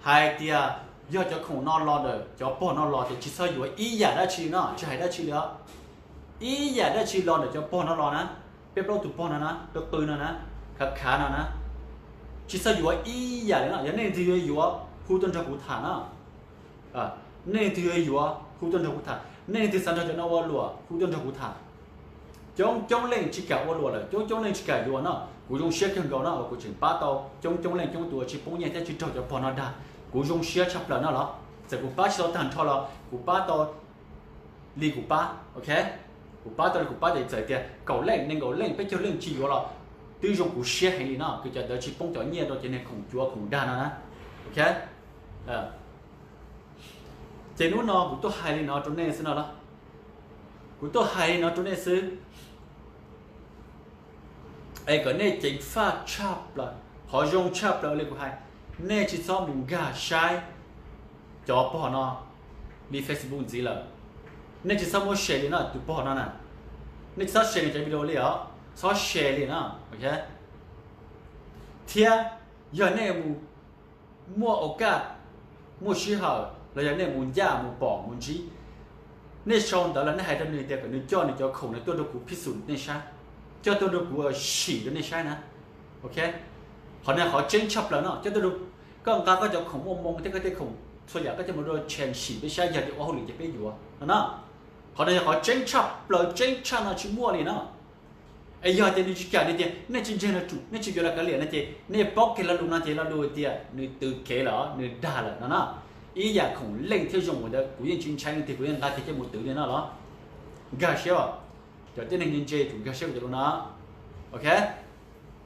hais tias yog cov khoom no los ntawm cov pog no los ces tsis txhob yuav ib yam dab tsi no, tsis hais dab tsi li os. Ib yam dab tsi los ntawm cov pog no los na, peb plaub tus pog no na, qw qw no na, khav khav no na, tsis txhob yuav ib yam li no. Yog nej leej twg yuav yuav hu tuaj nrog kuv tham no. Nej leej twg yuav yuav hu tuaj nrog kuv tham, nej leej twg xav nrog cov no ua luam hu tuaj nrog kuv tham. Coob coob leej tsis kam ua luam lawm, coob coob leej tsis kam yuav no, kuv zoo siab kawg nkaus no uas kuv tseem pab tau coob coob leej coob tus uas tsis poob nyiaj thiab tsis raug cov pog no dag. Kuv zoo siab tshaj plaws no los txawm kuv pab tsis tau tag nrho los kuv pab tau li kuv pab, ok. Kuv pab tau li kuv pab ces txawm tias kaum leej, nees nkaum leej, peb caug leej tsis yuav los twb zoo kuv siab heev li no, kws cov ntawd tsis poob cov nyiaj rau cov niag khoom cuav khoom dag no na, ok. Ces hnub no kuv tuaj hais li no rau nej xwb no los, kuv tuaj hais li no rau nej xwb, es kom nej ceev faj tshaj plaws. Qhov zoo tshaj plaws li kuv hais, nej tsis txhob mus nkag saib cov pog no li Facebook ntxiv lawm. Nej tsis txhob muab share li no, tus pog no na, nej tsis txhob share nws cov video li os, txhob share li no, ok. Thiab yog nej mus muaj au kaj, muaj sij hawm los yog nej mus ncaj mus pom mus ntsib, nej sau ntawv los nej hais rau nws tias kom nws coj nws cov khoom no tuaj rau kuv phij xum nej saib, coj tuaj rau kuv sim rau nej saib na. Ok, qhov no qhov tseeb tshaj plaws no coj tuaj rau koj nqa koj cov khoom muaj moo thiab koj tej khoom txhua yam koj coj mus rau Chance sim peb saib yog tias ua hauj lwm ces peb yuav no na. Qhov no yog qhov tseeb tshaj plaws, tseeb tshaj no tsis muaj li no. Es yog tias nws tsis kam, nws tias nej tsis ntseeg los tsum, nej tsis yuav los kav liam no ces nej paub kiag lo lus no ces lo lus tias nws twv kev lawm, nws dag lawm no na. Ib yam khoom leej thiab zoo ua ntawd kuv yeej tsis ntshai leej twg, kuv yeej nqa kiag coj mus twv li no los. Nkag siab, cov tib neeg ntse ntse tsum nkag siab kuv cov lus no. Ok,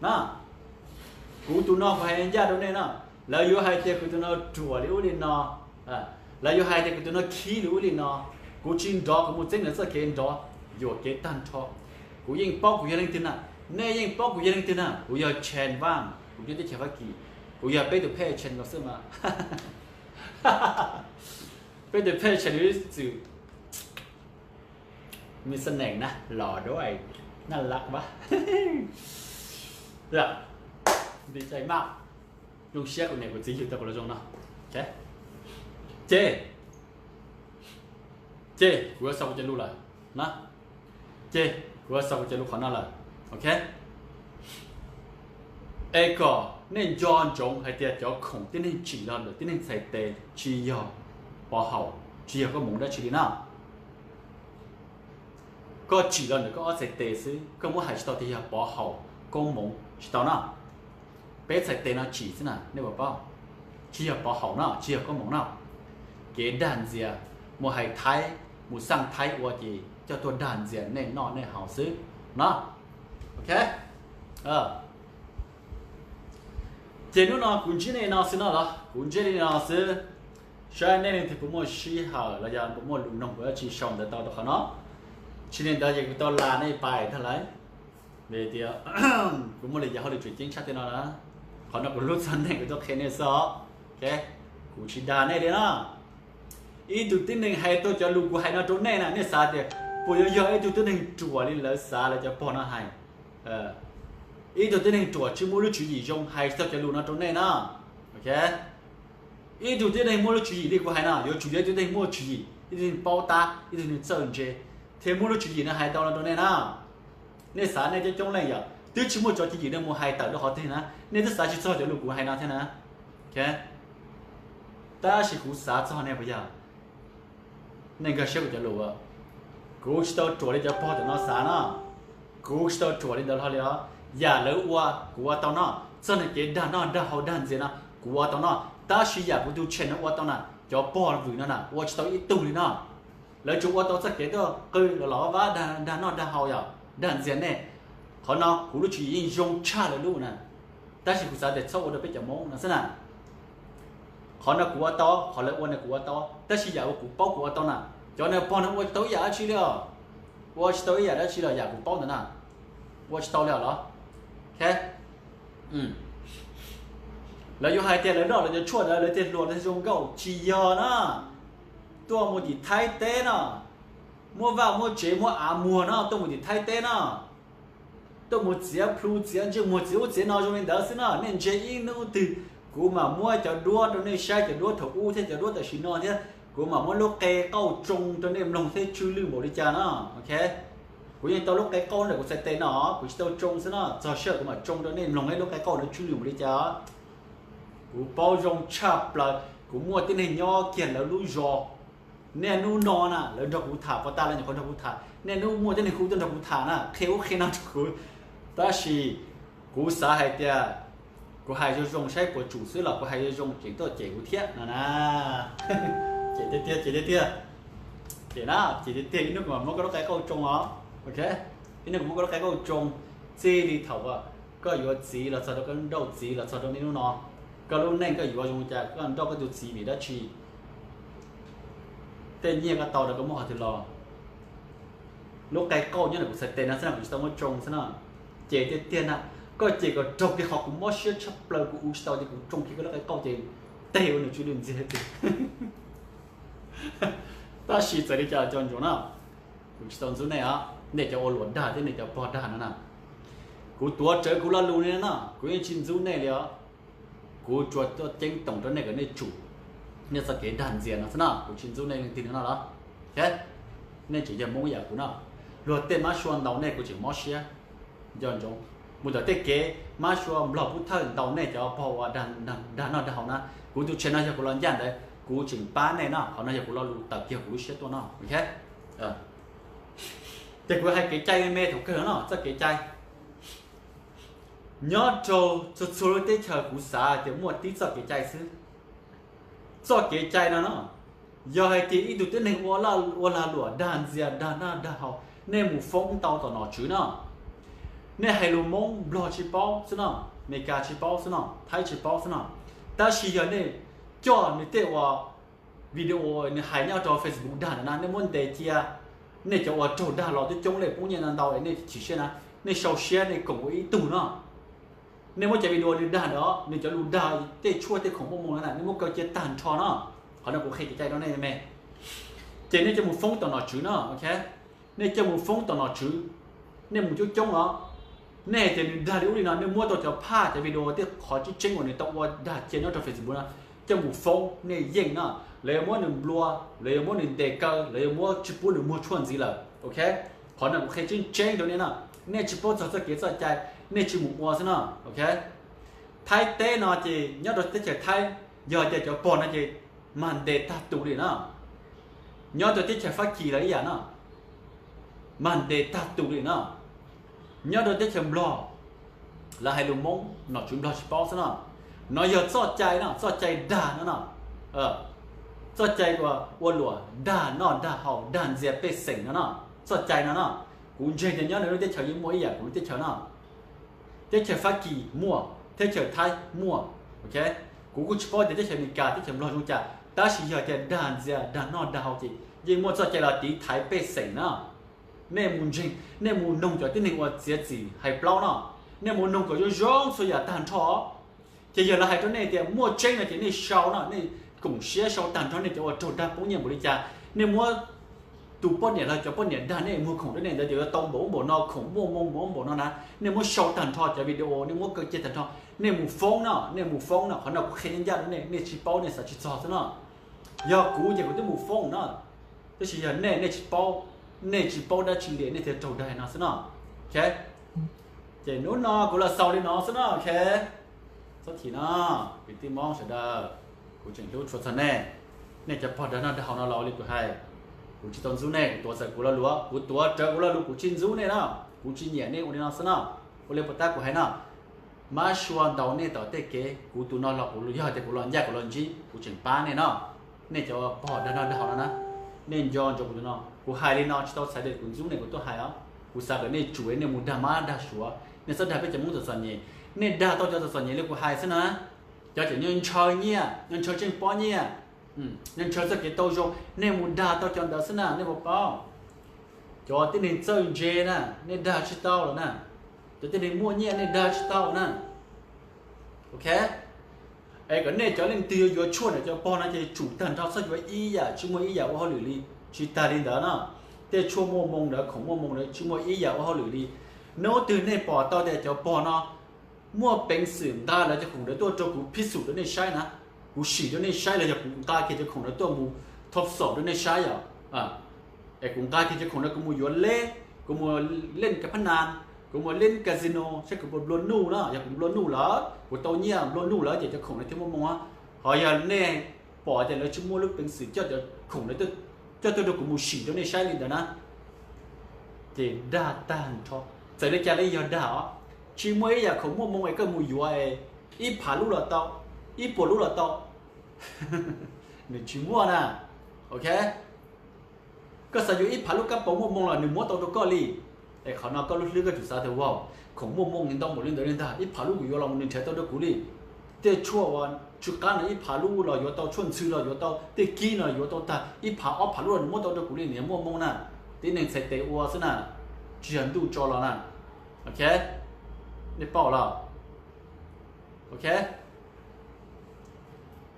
na, kuv tus no kuv hais ncaj rau nej na, lawv yuav hais tias kuv tus no ruam li ub li no, lawv yuav hais tias kuv tus no khib li ub li no, kuv tsis nrov, kuv mus txeeb lawv txoj kev nrov, yuam kev tag nrho. Kuv yeej paub kuv yog leej twg na, nej yeej paub kuv yog leej twg na, kuv yog Chance Vaj, kuv nyob teb chaws Fab Kis, kuv yog peb tus phej Chance los xwb mas. Peb tus phej Chance li txwm mi xab neem na los dua, naj laj vaj. Nti cai maj, zoo siab kuv niam kuv txiv yug tau kuv los zoo no. Ces, ces kuv yuav xa kuv cov lus lawm na, ces kuv yuav xa kuv cov lus qhov no lawm. Ok, es kom nej nco ntsoov hais tias cov khoom tib neeg tsim los ntawm tib neeg txhais tes tsis yog pov haum, tsis yog koob hmoov dab tsi li na. Koj tsim los ntawm koj ob txhais tes xwb, koj muab hais tsis tau tias yog pov haum koob hmoov tsis tau na. Peb txhais tes no tsim xwb na, nej puas paub? Tsis yog pov haum no, tsis yog koob hmoov no. Kev dag ntxias, mus hais Thaib, mus xaj Thaib ua ces coj tuaj dag ntxias nej noj nej haus xwb no. Ok, ces hnub no kuv ntsib nej no xwb no los, kuv ntsib nej no xwb. Saib nej leej twg puas muaj sij hawm los yog puas muaj lus noog kuv dab tsi sau ntawv tau rau qhov no. Tsis li ntawd ces kuv tau las nej pais tag lawm. Vim tias kuv muaj li yam hauj lwm tseem ceeb tshaj tej no na. Qhov no kuv hlub txog nej kuv tuaj qhia nej xwb. Ok, kuv tsis dag nej li na. Ib tug tib neeg hais tau cov lus kuv hais no rau nej na, nej xav tias puas yuav yog ib tug tib neeg ruam li lawv xav lawv cov pog no hais? Ib tug tib neeg ruam tsis muaj lub tswv yim zoo hais tau cov lus no rau nej na. Ok, ib tug tib neeg muaj lub tswv yim li kuv hais no yuav tsum yog ib tug tib neeg muaj tswv yim, ib tug neeg paub tab, ib tug neeg txawj ntse, thiaj muaj lub tswv yim no hais tau no rau nej na. Nej xav nej coob coob leej yom, twb tsis muaj cov tswv yim no mus hais tawm rau qhov twg na, nej twb xav tsis txog cov lus kuv hais no thiab na. Ok, tab sis kuv xav txog nej puas yog? Nej nkag siab kuv cov lus, kuv tsis tau ruam li cov pog tam no xav no. Kuv tsis tau ruam li ntawd hlo li os. Yam lawv ua kuv ua tau no, txog nws kev dag noj dag haus dag ntxias no kuv ua tau no, tab sis yam kuv tus Chance no ua tau na, cov pog vwm no na ua tsis tau ib tug li no. Lawv tsuas ua tau txoj kev tuaj qw los los vab dag noj dag haus yom, dag ntxias nej. Qhov no kuv lub tswv yim yeej zoo tshaj lawv lub na, tab sis kuv xav tias txhob ua rau peb cov Hmoob no xwb na. Qhov no kuv ua tau, qhov lawv ua no kuv ua tau, tab sis yam uas kuv paub kuv ua tau na, cov no pog no ua tsis tau ib yam dab tsi li os. Ua tsis tau ib yam dab tsi los yam kuv paub ntawd na, ua tsis tau li os los. Lawv yuav hais tias lawv noj lawv cov tshuaj ntawd lawv thiaj hluas lawv thiaj zoo nkauj, tsis yog na. Tuaj mus tim Thaib teb no, muab vaj muab tsev muab av muag no tuaj mus tim Thaib teb no, tuaj mus txiav plhu txiav ntsej muag txiav ub txiav no zoo li ntawd xwb no. Nej ntsia ib hnub twg kuv mam muab cov duab rau nej saib, cov duab thaum ub thiab cov duab tam sim no thiab, kuv mam muab lub qe qauj tsoo rau nej mloog thiab tsw lwj npaum li cas no. Ok, kuv yeej tau lub qe qauj ntawm kuv txhais tes no, kuv tsis tau tsoo xwb no, txog sij hawm kuv mam tsoo rau nej mloog lub qe qauj ntawd tsw lwj npaum li cas. Kuv paub zoo tshaj plaws, kuv muaj tib neeg nyob kiag lawv lub zos, niaj hnub no na lawv nrog kuv tham, puas tas lawv nyuam qhuav nrog kuv tham, niaj hnub muaj tib neeg hu tuaj nrog kuv tham na, qhia ub qhia no rau kuv. Tab sis kuv xav hais tias kuv hais zoo zoo saib puas tsum xwb los kuv hais zoo zoo tseem tuaj cem kuv thiab no na. Cem tiag tiag, cem tiag tiag. Cem na, cem tiag tiag, ib hnub kuv mam muab koj lub qe qauj tsoo os. Ok, ib hnub kuv muab koj lub qe qauj tsoo, txij li thaum koj yuav txiv los txog rau koj nrauj txiv los txog rau niaj hnub no, koj lub neej koj yuav zoo li cas, koj nrauj koj tus txiv vim dab tsi, tej nyiaj koj tau ntawd koj muab qhov twg los. Lub qe qauj nyob ntawm kuv txhais tes no xwb na, kuv tsis tau muab tsoo xwb na. Cem tiag tiag na, koj cem kom raug kiag qhov kuv mob siab tshaj plaws kuv ua tsis tau ces kuv tsoo kiag koj lub qe qauj ces teg ua nws tsw lwj ntxiag tiag. Tab sis txawm li cas cov ntsoov na, kuv tsis tau ntxub nej os, nej cov ua luam dag thiab nej cov pog dag no na. Kuv tuav rawv kuv lo lus li no na, kuv yeej tsis ntxub nej li os. Kuv tsuas tuaj ceeb toom rau nej kom nej tsum nej txoj kev dag ntxias no xwb na, kuv tsis ntxub nej leej twg li no los. Nej tseem yog Hmoob ib yam kuv no, luag tej mab sua ntaus nej kuv tseem mob siab. Nco ntsoov, mus tom tej kev mab sua nplog pub thawj ntaus nej cov pog uas dag noj dag haus na. Kuv tus channel no yog kuv los ncaj ntawd kuv tseem pab nej no, qhov no yog kuv lo lus tawm kiag kuv lub siab tuaj no, ok. Ces kuv hais kev cai me me thaum kawg no, txoj kev cai nyob rau txhua txhua lub teb chaws kuv xav tias muaj tib txoj kev cai xwb. Txoj kev cai no no, yog hais tias ib tug tib neeg ua lag luam dag ntxias dag noj dag haus, nej mus foob tau tom nom tswv no. Nej hais lus Hmoob nplog tsis paub xwb no, Meskas tsis paub xwb no, Thaib tsis paub xwb no, tab sis yog nej coj nws tej uas video nws hais nyob rau Facebook dag ntawd na, nej muab ntes cia, nej cov uas raug dag los twb coob leej poob nyiaj ntau ntau nej chim siab na, nej sau siab nej koom ua ib tug no. Nej muab cov video nws dag ntawd, nws cov lus dag tej tshuaj tej khoom muaj moo na, nej muab kaw cia tag nrho no. Qhov no kuv qhia kev cai rau nej me. Ces nej coj mus foob tom nom tswv no, ok. Nej coj mus foob tom nom tswv, nej mus coob coob os. Nej hais tias nws dag li ub li no, nej muab tau cov phaj cov video tej qhov tseeb tseeb uas nws tau ua dag cia nyob rau Facebook no coj mus foob, nej yeej no, lawv yuav muab nws nplua, lawv yuav muab nws ntes kaw, lawv yuav muab tsis pub nws muag tshuaj ntxiv lawm, ok. Qhov no kuv qhia tseeb tseeb rau nej no, nej tsis paub txog txoj kev txoj cai, nej tsis mus ua xwb no, ok. Thaib teb no ces nyob rau teb chaws Thaib, yog tias cov pog no ces mag ntes tag tus li no. Nyob rau teb chaws Fab Kis los ib yam no, mag ntes tag tus li no. Nyob rau teb chaws Nplog, lawv hais lus Hmoob nom tswv Nplog tsis paub xwb no. No yog txoj cai no, txoj cai dag no no, txoj cai uas ua luam dag noj dag haus dag ntxias pej xeem no no. Txoj cai no no, kuv ntseeg tias nyob nws lub teb chaws yeej muaj ib yam kuv lub teb chaws no. Teb chaws Fab Kis muaj, teb chaws Thaib muaj, ok. Kuv kuj tsis paub tias teb chaws Amelikas teb chaws Nplog zoo cas, tab sis yog tias dag ntxias dag noj dag haus ces yeej muaj txoj cai los tiv thaiv pej xeem na. Nej mus ntseeg, nej mus noog cov tib neeg uas txiav txim hais plaub no, nej mus noog kom zoo zoo txhua yam tag nrho. Ces yog lawv hais rau nej tias muaj tseeb no ces nej sau no, nej koom siab sau tag nrho nej cov uas raug dag poob nyiaj npaum li cas. Nej muab tus poj niam los cov poj niam dag nej muag khoom rau nej ntawd ces yuav tau npaum ub npaum no, khoom muaj moo npaum ub npaum no na. Nej muab sau tag nrho cov video, nej muab kaw cia tag nrho, nej mus foob no, nej mus foob no. Qhov no kuv qhia ncaj rau nej, nej tsis paub nej xav tsis txog xwb no. Yog kuv ces kuv twb mus foob no, tab sis yog nej, nej tsis paub, nej tsis paub dab tsi li nej thiaj raug dag no xwb no, ok. Ces hnub no kuv los xaus li no xwb no, ok. Txhob chim no, kwv tij Hmoob sawv daws, kuv tseem hlub tshua txog nej. Nej cov pog dag noj dag haus no los ua li kuv hais, kuv tsis tau ntxub nej, kuv tuav txawm kuv lo lus, kuv tuav rawv kuv lo lus, kuv tsis ntxub nej no, kuv tsis nyiam nej ua li no xwb no. Ua li puas tab kuv hais no, mab sua ntaus nej tom tej kev, kuv tus no los kuv yog tias kuv los ncaj kuv los ntsib kuv tseem pab nej no. Nej cov pog dag noj dag haus no na, nej nco ntsoov kuv tus no, kuv hais li no tsis tau txhais tias kuv ntxub nej, kuv tuaj hais os. Kuv xav kom nej tsum nej mus dag mab dag suav, nej txhob dag peb cov Hmoob txom txom nyem. Nej dag tau cov txom txom nyem li kuv hais xwb na, cov tseem ntshaw nyiaj, ntshaw tseej pob nyiaj, ntshaw txoj kev tau zoo, nej mus dag tau cov ntawd xwb na, nej puas paub? Cov tib neeg txawj ntse na, nej dag tsis tau los na. Cov tib neeg muaj nyiaj nej dag tsis tau na. Ok, es kom nej cov leej twg yuav yuav tshuaj ntawm cov pog no ces tsum tag nrho, txhob yuav ib yam tsis muaj ib yam ua hauj lwm li. Tsis tas li ntawd no, tej tshuaj muaj moo ntawd, khoom muaj moo ntawd tsis muaj ib yam ua hauj lwm li. Hnub twg nej pom tau tias cov pog no muaj peev xwm nqa lawv cov khoom ntawd tuaj rau kuv phij xum rau nej saib na, kuv sim rau nej saib los yog kuv nqa kiag cov khoom ntawd tuaj mus thov xom rau nej saib yom. Es kuv nqa kiag cov khoom ntawd kuv mus yuav leb, kuv mus leej kas phab nas, kuv mus leej casino, saib kuv puas nplua nuj na. Yog kuv nplua nuj lawm, kuv tau nyiaj nplua nuj lawm ces cov khoom ntawd thiaj muaj moo. Ho yog nej pom tias lawv tsis muaj lub peev xwm coj cov khoom ntawd coj tuaj rau kuv mus sim rau nej saib li ntawd na, ces dag tag nrho. Txawm li cas los yog dag os, tsis muaj ib yam khoom muaj moo es koj mus yuav es ib phav lub los tau, ib puas lub los tau. Nws tsis muaj na. Ok, koj xav yuav ib phav lub kab paus muaj moo los nws muab tau rau koj li. Es qhov no koj lub hlwb koj tsum xav tias, wow, khoom muaj moo ntau npaum li ntawd li ntag, ib phav lub kuv yuav los nws nrhiav tau rau kuv li. Tej tshuaj uas tsw qab no ib phav lub los yuav tau, tshuaj ntxhw los yuav tau, tej kib no yuav tau tag, ib phav ob phav lub los nws muab tau rau kuv li, nws muaj moo na. Tib neeg txhais tes ua xwb na, tsis yog ntuj tso los na. Ok, nej paub los? Ok,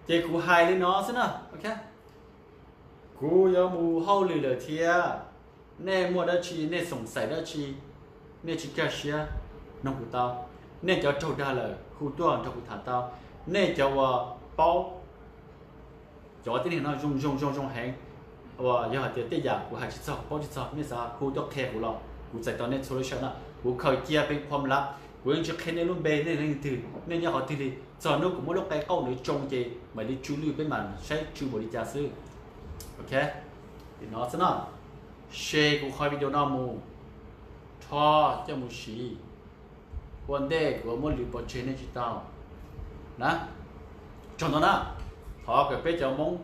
ces kuv hais li no xwb na. Ok, kuv yuav mus hauj lwm lawm thiab. Nej muaj dab tsi, nej xoom xaim dab tsi, nej tsis kaj siab, noog kuv tau. Nej cov raug dag lawm hu tuaj nrog kuv tham tau. Nej cov uas paub, cov tib neeg no zoo zoo zoo zoo heev, uas yog hais tias tej yam kuv hais tsis txog, kuv paub tsis txog, nej xav hu tuaj qhia kuv los kuv txais tau nej txhua lub sij hawm na. Kuv khaws cia peb qhuam lav, Kuv yeej tsis qhia nej lub npe nej leej twg, nej nyob qhov twg li, txog hnub kuv muab lub qe qauj ntawd tsoo ces mam li tsw lwj peb mam saib tsw npaum li cas xwb. Ok, li no xwb no. Share kuv qhov video no mus, rho coj mus siv, ua ntej kuv muab lwv pov tseg nej tsis tau na. Tsaug ntau na. Thov kom peb cov Hmoob,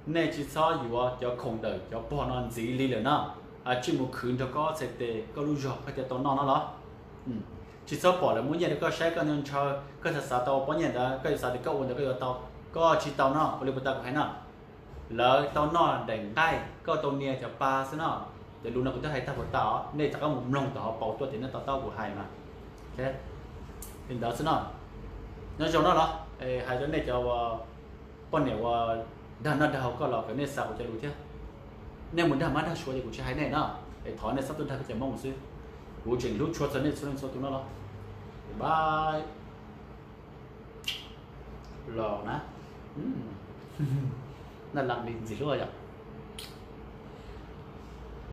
nej tsis txhob yuav cov khoom ntawm cov pog no ntxiv li lawm na. Tsij mus khwv nrog koj txhais tes koj lub zog koj thiaj tau noj no los. Tsis txhob pom lawv muab nyiaj rau koj saib koj ntshaw, koj xav xav tau pob nyiaj ntawd koj yuav xav tias koj ua ntawd koj yuav tau. Koj tsis tau no, ua li puas tau kuv hais no. Lawv tau noj daim nqaij, koj tau nias cov pa xwb no. Ces lus no kuv twb hais tag puas tau, nej rov qab mus mloog tom hauv paus tuaj ces nej to taub kuv hais mas. Li ntawd xwb no. Nyob zoo no los, hais rau nej cov poj niam uas dag noj dag haus koj los kom nej xav kuv cov lus thiab. Nej mus dag mab dag suav ces kuv tsis hais nej no, es thov nej txhob tuaj dag peb cov Hmoob xwb. Kuv tseem hlub tshua txog nej txhua leej txhua tus no los. Bye. Los na. Naj la li ntxim hlub yom.